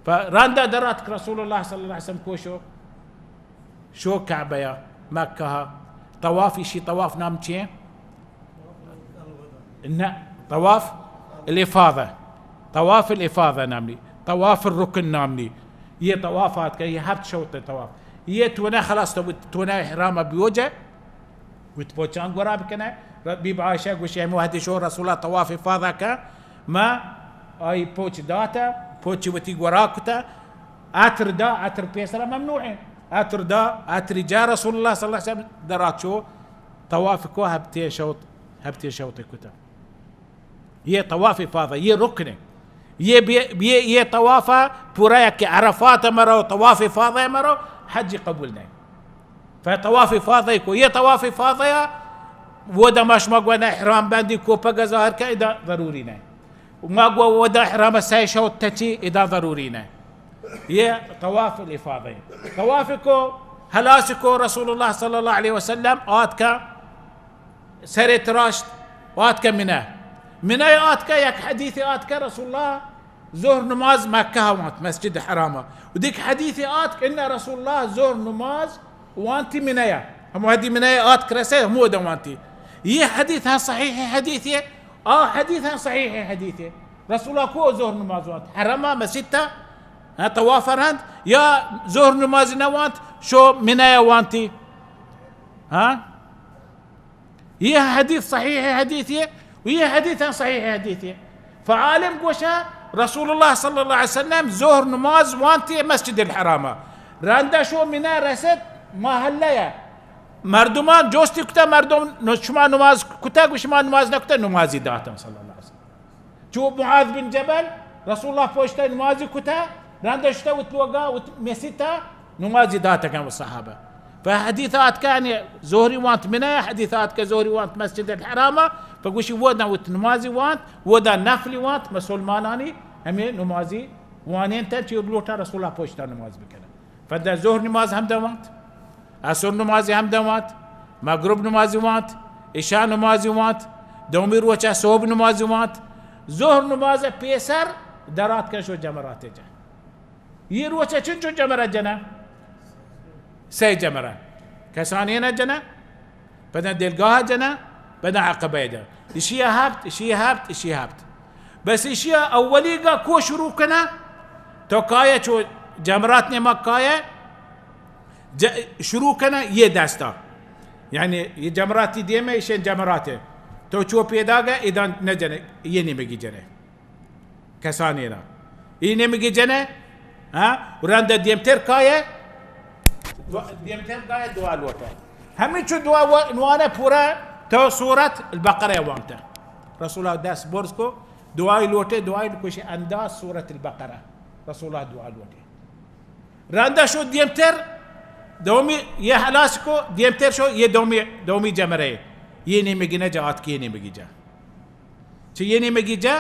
فرندا درات رسول اللہ صلی اللہ علیہ وسلم کوشو۔ شو کعبہ یا مکہ۔ طواف، ایشی طواف نام چیئے؟ نہ، طواف الافاضہ۔ طواف الافاضہ نام نی۔ طواف الرکن نام نی۔ یہ طواف آتکا، یہ ہفت شوط طواف۔ یہ تو نہ خلاص تو، تو نہ احرام بیوجہ۔ وت پوچاں گورا بکنئے۔ ر-، بی بی عائشہ گوشی، ہمے وہدی شو رسول اللہ طواف افاضہ کن، ما آئی پوچ داتا، پوچ وتی گورا کتا، عطر دا، عطر پیسرا ممنوع ہے۔ عطر دا، عطری جا رسول اللہ صلی اللہ علیہ وسلم درات شو طواف کو ہپتے شوط، ہپتے شوط کتا۔ یہ طواف افاضہ، یہ رکن ہے۔ یہ بی-، یہ، یہ طواف پورا یک عرفات مرو، طواف افاضہ مرو، حج قبول نہیں۔ فطواف افاضہ کو، یہ طواف افاضہ یا وہ دما شما گونا احرام بندی کو پگا ظاہر کا ادا ضروری نہیں۔ ما گو وہ دا احرام سہ شو تچی ادا ضروری نہیں۔ یہ طواف الافاضہ ہے۔ طواف کو، حلاس کو رسول اللہ صلی اللہ علیہ وسلم آت کا سر تراشت، آتکہ منہ۔ منہ آتکہ یک حدیث آتکہ رسول اللہ ظہر نماز مکہ وانت، مسجد حرام۔ و دیک حدیث آتک ان رسول اللہ ظہر نماز وانتی منہ۔ ہم حدی منہ آتک رسے ہمو دم وانتی۔ یہ حدیث ہاں صحیح حدیث ہے، آ حدیث ہاں صحیح حدیث ہے۔ رسول اللہ کو ظہر نماز وانت؟ حرم مسجد تا، ہاں، طواف رند یا ظہر نماز نہ وانت، شو منہ وانتی۔ ہاں؟ یہ حدیث صحیح حدیث ہے، و یہ حدیث ہم صحیح حدیث ہے۔ فعالم گوشا رسول اللہ صلی اللہ علیہ وسلم ظہر نماز وانتی مسجد الحرام۔ رندہ شو منہ رسد محلہ یا۔ مردمان جوستی کتا، مردم نو-، شما نماز کتا؟ گو شما نماز نکتا، نمازی داتم صلی اللہ علیہ وسلم۔ چو معاذ بن جبل، رسول اللہ پوشتا نمازی کتا، رندا شتا وت لوگا، وت مسیتا نمازی داتگن و صحابہ۔ پہ حدیث آتکہ یعنی ظہری وانت منہ، حدیث آتکہ ظہری وانت مسجد الحرام، پہ گوشی ودا وت نمازی وانت، ودا نفلی وانت، مسلمانانی ہمیں نمازی وانینتن، چی لوٹا رسول اللہ پوشتا نماز بکنن۔ پدا ظہر نماز ہمدا وانت، عصر نماز ہمدا وانت، مغرب نماز وانت، عشاء نماز وانت، دومی روچا صبح نماز وانت، ظہر نماز پیسر درات کن شو جمرات جا۔ یہ روچا چنچو جمرہ جنا؟ سہ جمرہ۔ کسانی نہ جنا؟ پدا دلگاہ جنا، پدا عقبہ جا۔ اشی ہفت، اشی ہفت، اشی ہفت۔ بس اشی اولی گا کو شروع کنا؟ تو کایا چو جمرات نمک کایا، ج-، شروع کنا یہ دستا۔ یعنی یہ جمراتی دیمے، اشی جمرات ہے۔ تو چو پیدا گا، ادان نہ جنے، یہ نیمگی جنے۔ کسانی را۔ ای نیمگی جنہ، ہاں؟ و رند دیمتر کایہ، دو-، دیمتر کایہ دعا لوٹہ۔ ہمینچو دعا و-، نوانہ پورا تو سورت البقرہ وانتہ۔ رسول اللہ دست برز کو، دعای لوٹے، دعای کشی انداز سورت البقرہ۔ رسول اللہ دعا لوٹے۔ رندا شو دیمتر، دومی یہ حلاس کو، دیمتر شو یہ دومی، دومی جمرہ۔ یہ نیمگی نہ جا، آتکی یہ نیمگی جا۔ چہ یہ نیمگی جا،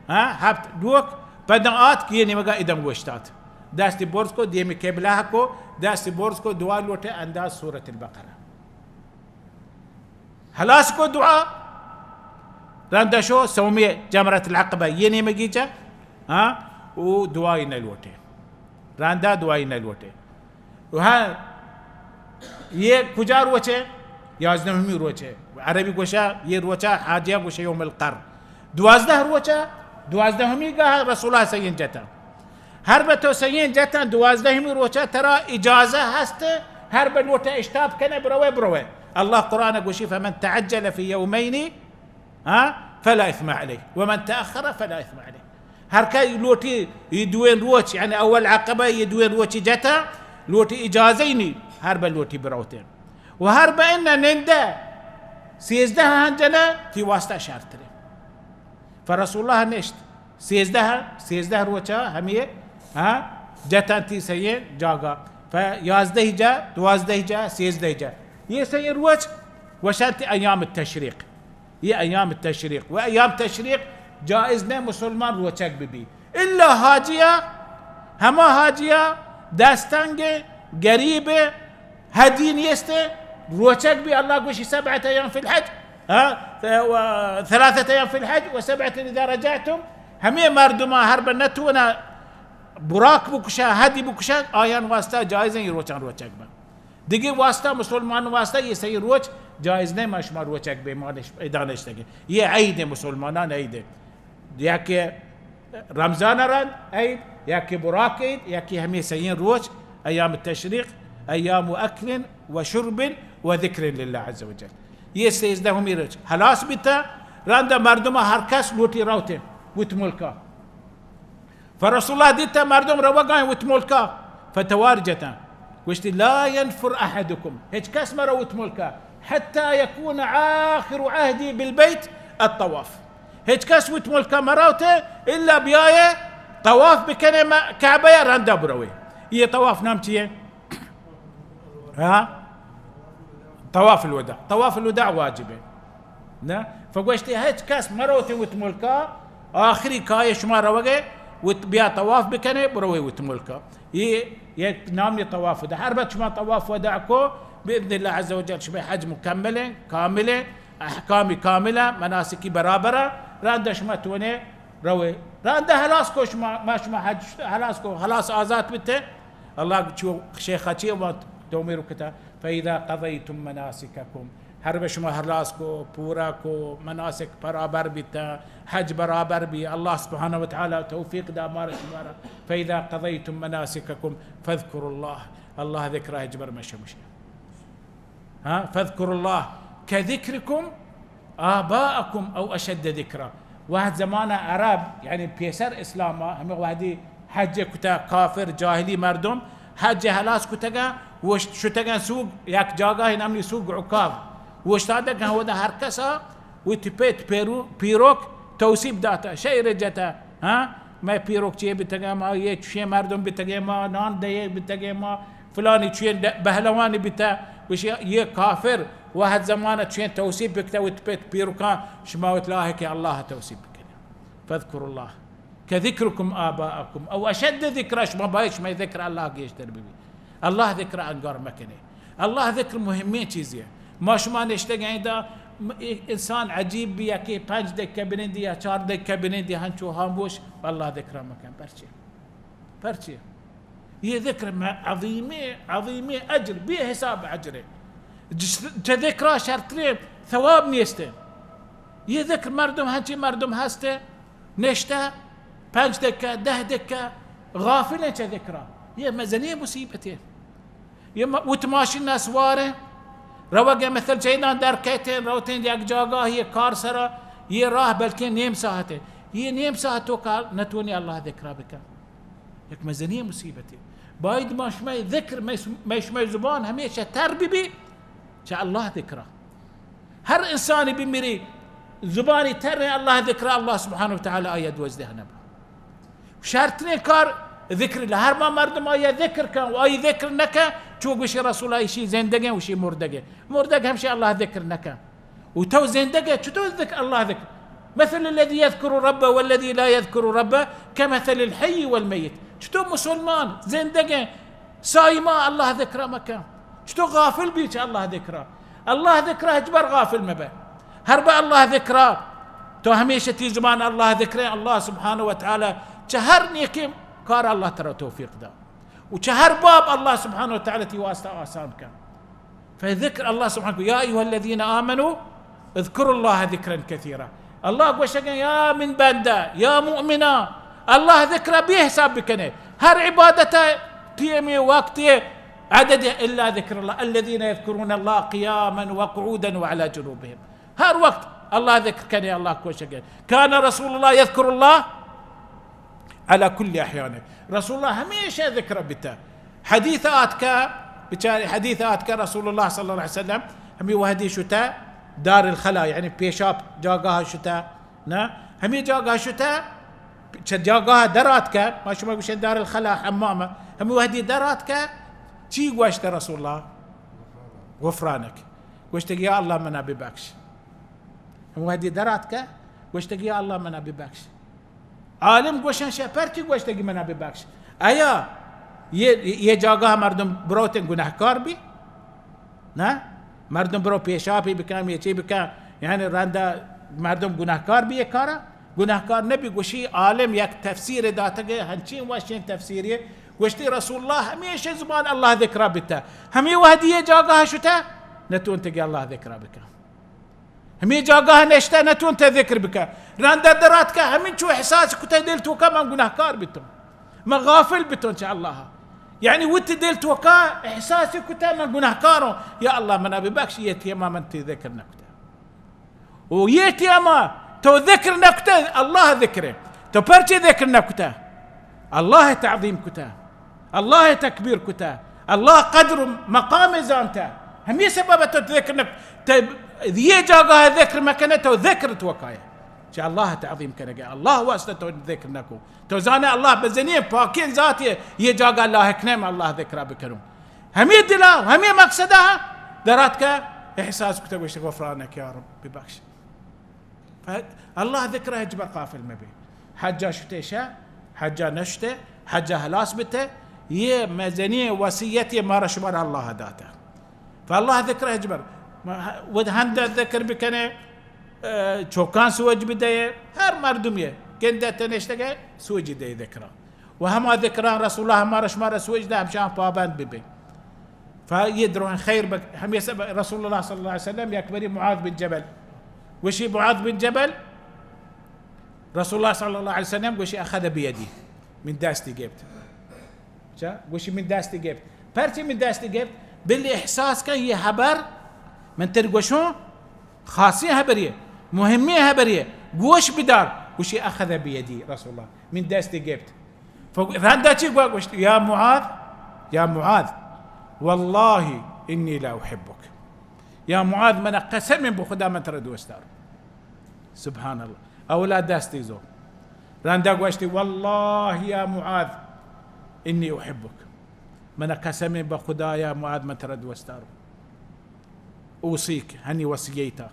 ہاں، ہفت ڈوک، پدا آتک یہ نیمگا ادم گوشتات۔ دستی برز کو، دیمی قبلہ کو، دستی برز کو، دعا لوٹے انداز سورت البقرہ۔ حلاس کو دعا، رندا شو سومی جمرت العقبہ یہ نیمگی جا، ہاں، او دعای نہ لوٹے۔ رندا دعای نہ لوٹے۔ و ہاں، یہ کجا روچے؟ یازدہمی روچے۔ عربی گوشا، یہ روچا حاجیاں گوشے یوم القر۔ دوازدہ روچا، دوازدہمی گاہ رسول اللہ سین جتا۔ ہر بہ تو سین جتا، دوازدہمی روچا ترا اجازہ ہست، ہر بہ لوٹے اشتاپ کنے بروے، بروے۔ اللہ قرآن گوشی، فمن تعجل فی یومین، ہاں، فلا اثم علیہ، ومن تأخر فلا اثم علیہ۔ ہر کہ لوٹی یہ دوئیں روچ، یعنی اول عقبہ یہ دوئیں روچی جتا، لوٹی اجازہ ہی نہیں، ہر بہ لوٹی بروتے۔ و ہر بہ ان نندہ سیزدہ ہن جنا، تی واسطہ شرط رے۔ فرسول اللہ نشت۔ سیزدہ، سیزدہ روچا ہمے، ہاں، جتن تی سئیں جاگہ۔ پہ یازدہ جا، دوازدہ جا، سیزدہ جا۔ یہ سئیں روچ وشنت ایام التشریق۔ یہ ایام التشریق۔ و ایام تشریق جائز نہ مسلمان روچگ بہ بی۔ الا حاجیا، ہما حاجیا دستنگ، غریب، ہدی نیست، روچگ بی، اللہ گوشی سبعة ایام فی الحج، ہاں، و ثلاثة ایام فی الحج و سبعة اذا رجعتم، ہمے مردمان ہر بہ نتونا براک بکشا، ہدی بکشا، آیان واسطہ جائز ہیں یہ روچان روچگ بن۔ دیگه واسطہ مسلمان واسطہ یہ سئیں روچ جائز نہیں، ما شما روچگ بے مانش ادانشتگے۔ یہ عید ہے، مسلمانان عید ہے۔ یکے رمضان رند عید، یکے براک عید، یکے ہمے سئیں روچ ایام تشریق، ایام اکل و شرب و ذکر لله عز وجل. یہ سیزدہ ہمی روچ ہلاس بیتا، رندا مردم ہر کس لوٹی روتے وت ملکا. فرسول اللہ دیتا مردم روگائیں وت ملکا، فتوار جتا، گوشتی: لا ينفر احدكم، ہچ کس مرو وت ملکا، حتى يكون آخر عهدي بالبيت الطواف. ہچ کس وت ملکا مروتے الا بیائے طواف بکنے م-، کعبہ یا رندا بروے. یہ طواف نام چیے؟ ہاں؟ طواف الوداع. طواف الوداع واجب ہے. نہ؟ فگوشتی ہچ کس مروتے وت ملکا، آخری کائے شما روگے، وت بیا طواف بکنے، بروے وت ملکا. یہ یک نامی طواف وداع. ہر وقت شما طواف وداع کو، باذن اللہ عز وجل شما حج مکمل ہیں، کامل ہیں، احکام کامل ہیں، مناسکی برابر ہیں، رندا شما تونے روے. رندا ہلاس کو شما، ما شما حج ہلاس کو، ہلاس آزاد بیتے. اللہ چو شیخ چی و تومیر کتا: فإذا قضيتم مناسككم، ہر وقت شما ہلاس کو، پورا کو، مناسک برابر بیتا، حج برابر بی، اللہ سبحانہ و تعالی توفیق دا مارا شمارا. فإذا قضيتم مناسككم فاذكروا الله، اللہ ذکرہ ہچبر مشمش. ہاں، فاذكروا الله كذكركم آباءكم أو أشد ذكرا. وہد زمانہ عرب، یعنی پیسر اسلام، ہمیں وہدی حج کتا کافر جاہلی مردم، حج ہلاس کتگا، وشت شتگا سوگ، یک جاگاہ نامنی سوگ عکاظ. وشتادگا ودا ہر کسا وتی پت پیرو-، پیروک توسیپ داتا، شعر جتا، ہاں؟ مئے پیروک چے بیتگا، ما یہ چوشیں مردم بیتگے، ما نان دئے بیتگے، ما فلانی چوشیں د-، بہلوانی بیتا. گوشی، یہ کافر وہد زمانہ چوشیں توسیپ بکتا وت پت پیروکاں، شما وت لاحق اللہ توسیپ بکنے. فاذكروا الله كذكركم آباءكم أو أشد ذكرا، شما باید شما ذکر اللہ گیشتر ببی. اللہ ذکر انگار مکنے. اللہ ذکر مہمیں چیزے. ما شما نشتگیں دا، م-، انسان عجیب بی، یکی پنج دکہ بنندی یا چار دکہ بنندی، ہنچو ہاموش اللہ ذکر مکن. پرچے؟ پرچے؟ یہ ذکر میں عظیمیں، عظیمیں اجر، بے حساب اجرے. جس-، چہ ذکرا شرتریں ثواب نیستے. یہ ذکر مردم، ہنچی مردم ہستے، نشتہ، پنج دکہ، دہ دکہ، غافل ہیں چہ ذکرا. یہ مزنی مصیبت ہے. یہ م-، وت ماشین ء سوار ہیں، روگ ء مثل چیداں در کیت ہیں، روت ہیں یک جاگاہ، یہ کار سرا، یہ راہ بلکہ نیم ساعت ہے. یہ نیم ساعت تو کار نتونی اللہ ذکرا بکن. یک مزنی مصیبت ہے. باید ما شمئے ذکر، مئے س-، مئے شمئے زبان ہمیشہ تر بی بی چہ اللہ ذکرا. ہر انسانی بمیری زبانی تر اللہ ذکر، اللہ سبحانہ و تعالی آیا دوزدہ نبو. شرطیں کار ذکر اللہ. ہر ما مردم آیا ذکر کن و آئی ذکر نکن، چو گوشی رسول ایشی زندگیں و شی مردگیں. مردگ ہمشی اللہ ذکر نکن. و تو زندگیں، چطور ذکر، اللہ ذکر؟ مثل الذي يذكر ربه والذي لا يذكر ربه كمثل الحي والميت. چطور مسلمان زندگیں، سائما اللہ ذکرہ مکن. چطور غافل بی چہ اللہ ذکرہ؟ اللہ ذکرہ ہچبر غافل مبہ. ہر بہ اللہ ذکرہ تو ہمیشہ تی زبان اللہ ذکرہ، اللہ سبحانہ و تعالی چہ ہر نیکیں کار اللہ ترا توفیق دا. و چہ ہر باب اللہ سبحانہ و تعالی تی واسطہ آسان کن. فذکر اللہ سبحانہ، یا ایھا الذین آمنوا اذکروا اللہ ذکرا کثیرا. اللہ گوشگیں، یا من بندہ، یا مؤمنا، اللہ ذکر بے حساب بکنے. ہر عبادت ٹیمی وقتی عدد الا ذکر اللہ. الذین یذکرون اللہ قیاما وقعودا وعلی جنوبهم. ہر وقت اللہ ذکر کنے، اللہ گوشگیں. کان رسول اللہ یذکر اللہ علی کل احیانه. رسول اللہ ہمیشہ ذکر بیتا. حدیث آتکا، بچار حدیث آتکا رسول اللہ صلی اللہ علیہ وسلم ہمی وحدی شتا دار الخلا، یعنی پیشاب جاگاہ شتا، نا؟ ہمی جاگاہ شتا، چہ جاگاہ در آتکا، ما شما گوشن دار الخلا حمام، ہمی وحدی در آتکا، چی گوشت رسول اللہ؟ غفرانک. گوشتگ یا اللہ منا ببخش. ہم وحدی در آتکا، گوشتگ یا اللہ منا ببخش. عالم گوشن شہ پرچی گوشتگی منا ببخش؟ آیا یہ، یہ جاگہ مردم بروتن گناہکار بی؟ نہ؟ مردم برو پیشاپی بکن، یہ چی بکن، یعنی رندا مردم گناہکار بی یہ کارا؟ گناہکار نبی. گوشی عالم یک تفسیر داتگے، ہنچین وشین تفسیری، گوشتی رسول اللہ ہمیشہ زبان اللہ ذکرہ بیتا، ہمی وحدی یہ جاگہ شتا، نتونتگی اللہ ذکرہ بکن. ہمے جاگاہ نشتہ نتونتہ ذکر بکہ. رندہ دراتکہ ہمینچو احساس کتہ دل توکا من گناہکار بیتوں، من غافل بیتوں چہ اللہ. یعنی وتی دل توکا احساس کتا من گناہکاروں، یا اللہ منا ببخش، یہ ٹیما من تئی ذکر نکتا۔ و یہ ٹیما تو ذکر نکتا، اللہ ذکر، تو پرچے ذکر نکتا؟ اللہ تعظیم کتا، اللہ تکبیر کتا، اللہ قدر و مقام زانتا۔ ہمیں سبب تو ذکر نک، تو یہ جاگہ ذکر مکنے، تو ذکر توکائے۔ چہ اللہ تعظیم کنگے، اللہ واسطہ تو ذکر نکو۔ تو زانے اللہ بزنی پاکیں ذاتے، یہ جاگہ لاحق نہ من اللہ ذکرہ بکنوں۔ ہمیں دلا، ہمیں مقصدہ درات کا احساس کتا، گوشت غفرانک یا رب ببخش۔ اللہ ذکرہ ہچبر غافل مبی۔ حجا شتے شہ، حجا نشتے، حجا ہلاس بتے، یہ مزنی وصیت یہ مارا شمارا اللہ داتا۔ فاللہ ذکر ہچبر۔ ود ہند ذکر بکنے، اه، چوکان سوج بدے، ہر مردم یہ گندے تنشتگے سوج دے ذکران۔ و ہما ذکران رسول اللہ ہمارا شمارا سوج دے، ہمشان پابند ببے۔ فا یہ درون خیر بک، ہمیں سب رسول اللہ صلی اللہ علیہ وسلم یک بری معاذ بن جبل۔ وشی معاذ بن جبل، رسول اللہ صلی اللہ علیہ وسلم گوشی اخذ بیدی، من دستی گپت۔ چا؟ گوشی من دستی گپت۔ پرچی من دستی گپت؟ بلی احساس کن یہ حبر، من تر گوشوں، خاصی حبریے، مہمی حبریے، گوش بدار۔ گوشی اخذ بیدی رسول اللہ، من دستی گپت۔ فگ-، رندا چی گوا گوشت؟ یا معاذ، یا معاذ، واللہ انی لا احبک۔ یا معاذ، من قسم بخدا من ترا دوست داروں۔ سبحان اللہ۔ اولا دستی زو۔ رندا گوشتی، واللہ یا معاذ، انی احبک۔ من قسم بخدا یا معاذ، من ترا دوست داروں۔ اوصیک، ہنی وصیتا۔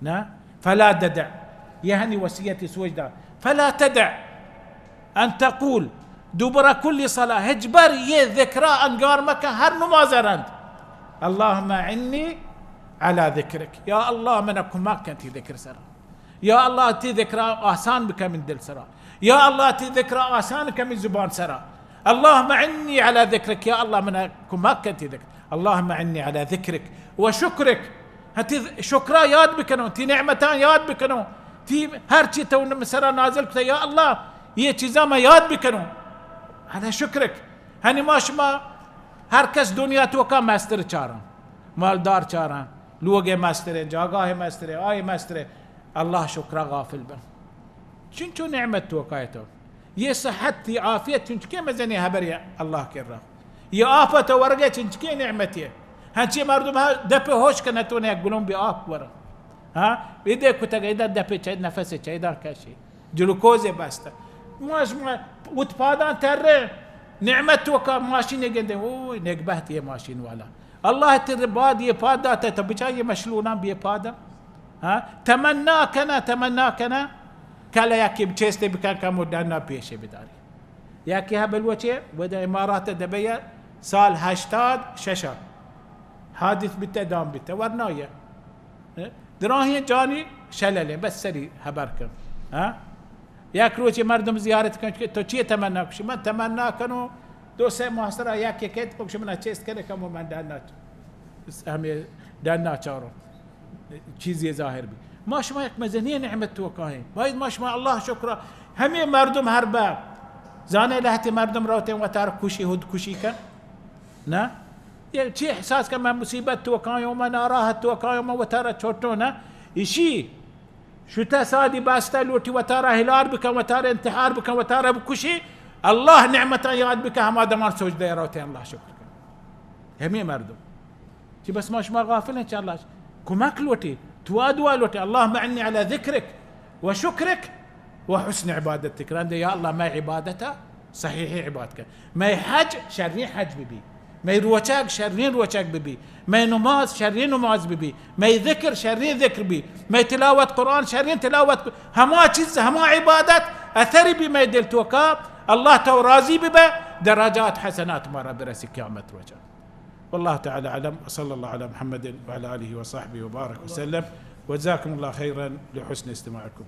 نا؟ فلا تدع۔ یہ ہنی وصیتی سوج دا۔ فلا تدع ان تقول دبر کل صلاة۔ ہچبر یہ ذکرا انگار مکن ہر نماز رند۔ اللہم اعنی علی ذکرک۔ یا اللہ، من کمک کن تئی ذکر سرا۔ یا اللہ، تئی ذکرا آسان بکن من دل سرا۔ یا اللہ، تئی ذکرا آسان کن من زبان سرا۔ اللہم اعنی علی ذکرک، یا اللہ، من کمک کن تئی ذکر۔ اللہم اعنی علی ذکرک و شکرک۔ ہاں، تئی شکرا یاد بکنوں، تئی نعمتاں یاد بکنوں، تئی ہر چی تو من سرا نازل کتا، یا اللہ، یہ چیزاں من یاد بکنوں۔ علی شکرک۔ ہنی ما شما ہر کس دنیا توکا مستر چاراں، مالدار چاراں، لوگ مسترے، جاگاہ مسترے، آئی مسترے، اللہ شکرا غافل بن۔ چنچو نعمت توکا ئے تو۔ یہ صحت، تئی عافیت چنچکے مزنیں حبرے اللہ کرا۔ یہ آفت ورگے چنچکے نعمتے۔ ہنچی مردم ہا دپ ہوش کن نتونے یک گلومبے آپ ور۔ ہاں؟ ادے کتگ، ادا دپ چہ نفس چہ ادا کشی۔ جلوکوز بستہ۔ ما شما وت پاداں ترے نعمت توکا ماشین گندے، اوئے نیک بخت یہ ماشین والا۔ اللہ ترے بعد یہ پاد داتا، تو بچا یہ مشلوناں بے پاداں۔ ہاں؟ تمنا کنا، تمنا کنا۔ کلا یکی چیستے بکن کمو ڈنا پیشے بداری۔ یکی ہا بلوچے، ودا امارات دبئی سال ہشتاد شش حادث بیتا، دام بیتا، ورنایہ۔ دراہیں جانی شللیں، بس سری حبر کن۔ ہاں؟ یک روچے مردم زیارت کن کہ تو چی تمنا کشی؟ من تمنا کنوں دو سے ماہ سرا یک یک ایت پکش منا چیست کنے کمو من ڈنا، ہمیں ڈنا چاروں۔ چیزی ظاہر بی۔ ما شما یک مزنی نعمت توکا ایں۔ باید ما شما اللہ شکرا۔ ہمیں مردم ہر با زانے لہتے مردم روتے وتار کشی، خود کشی کن۔ نا؟ یہ چی احساس کن من مصیبت توکا اوں، من ناراحت توکا اوں، من وتارا چھوٹوں نا۔ اشی شتہ سادی بستہ لوٹی وتارا ہلار بکن، وتارا انتحار بکن، وتارا بکشی۔ اللہ نعمتاں یاد بکن، ہما دمان سجدہ روتے اللہ شکر کن۔ ہمیں مردم۔ چی بس ما شما غافل ہیں چہ اللہ؟ کمک لوٹی، دعا دعا لوٹی۔ اللہم اعنی علی ذکرک و شکرک و حسن عبادتک۔ رندے یا اللہ، مئے عبادتا صحیح عبادت کن۔ مئے حج شرین حج ببی۔ مئے روچگ شرین روچگ ببی۔ مئے نماز شرین نماز ببی۔ مئے ذکر شرین ذکر بی۔ مئے تلاوت قرآن شرین تلاوت بی۔ ہما چیز، ہما عبادت اثر بی مئے دل توکا۔ اللہ تو راضی ببے، درجات حسنات مارا برسی قیامت روچا۔ والله تعالى أعلم، وصلى الله على محمد وعلى آله وصحبه وبارك وسلم. وجزاكم الله خيرا لحسن استماعكم.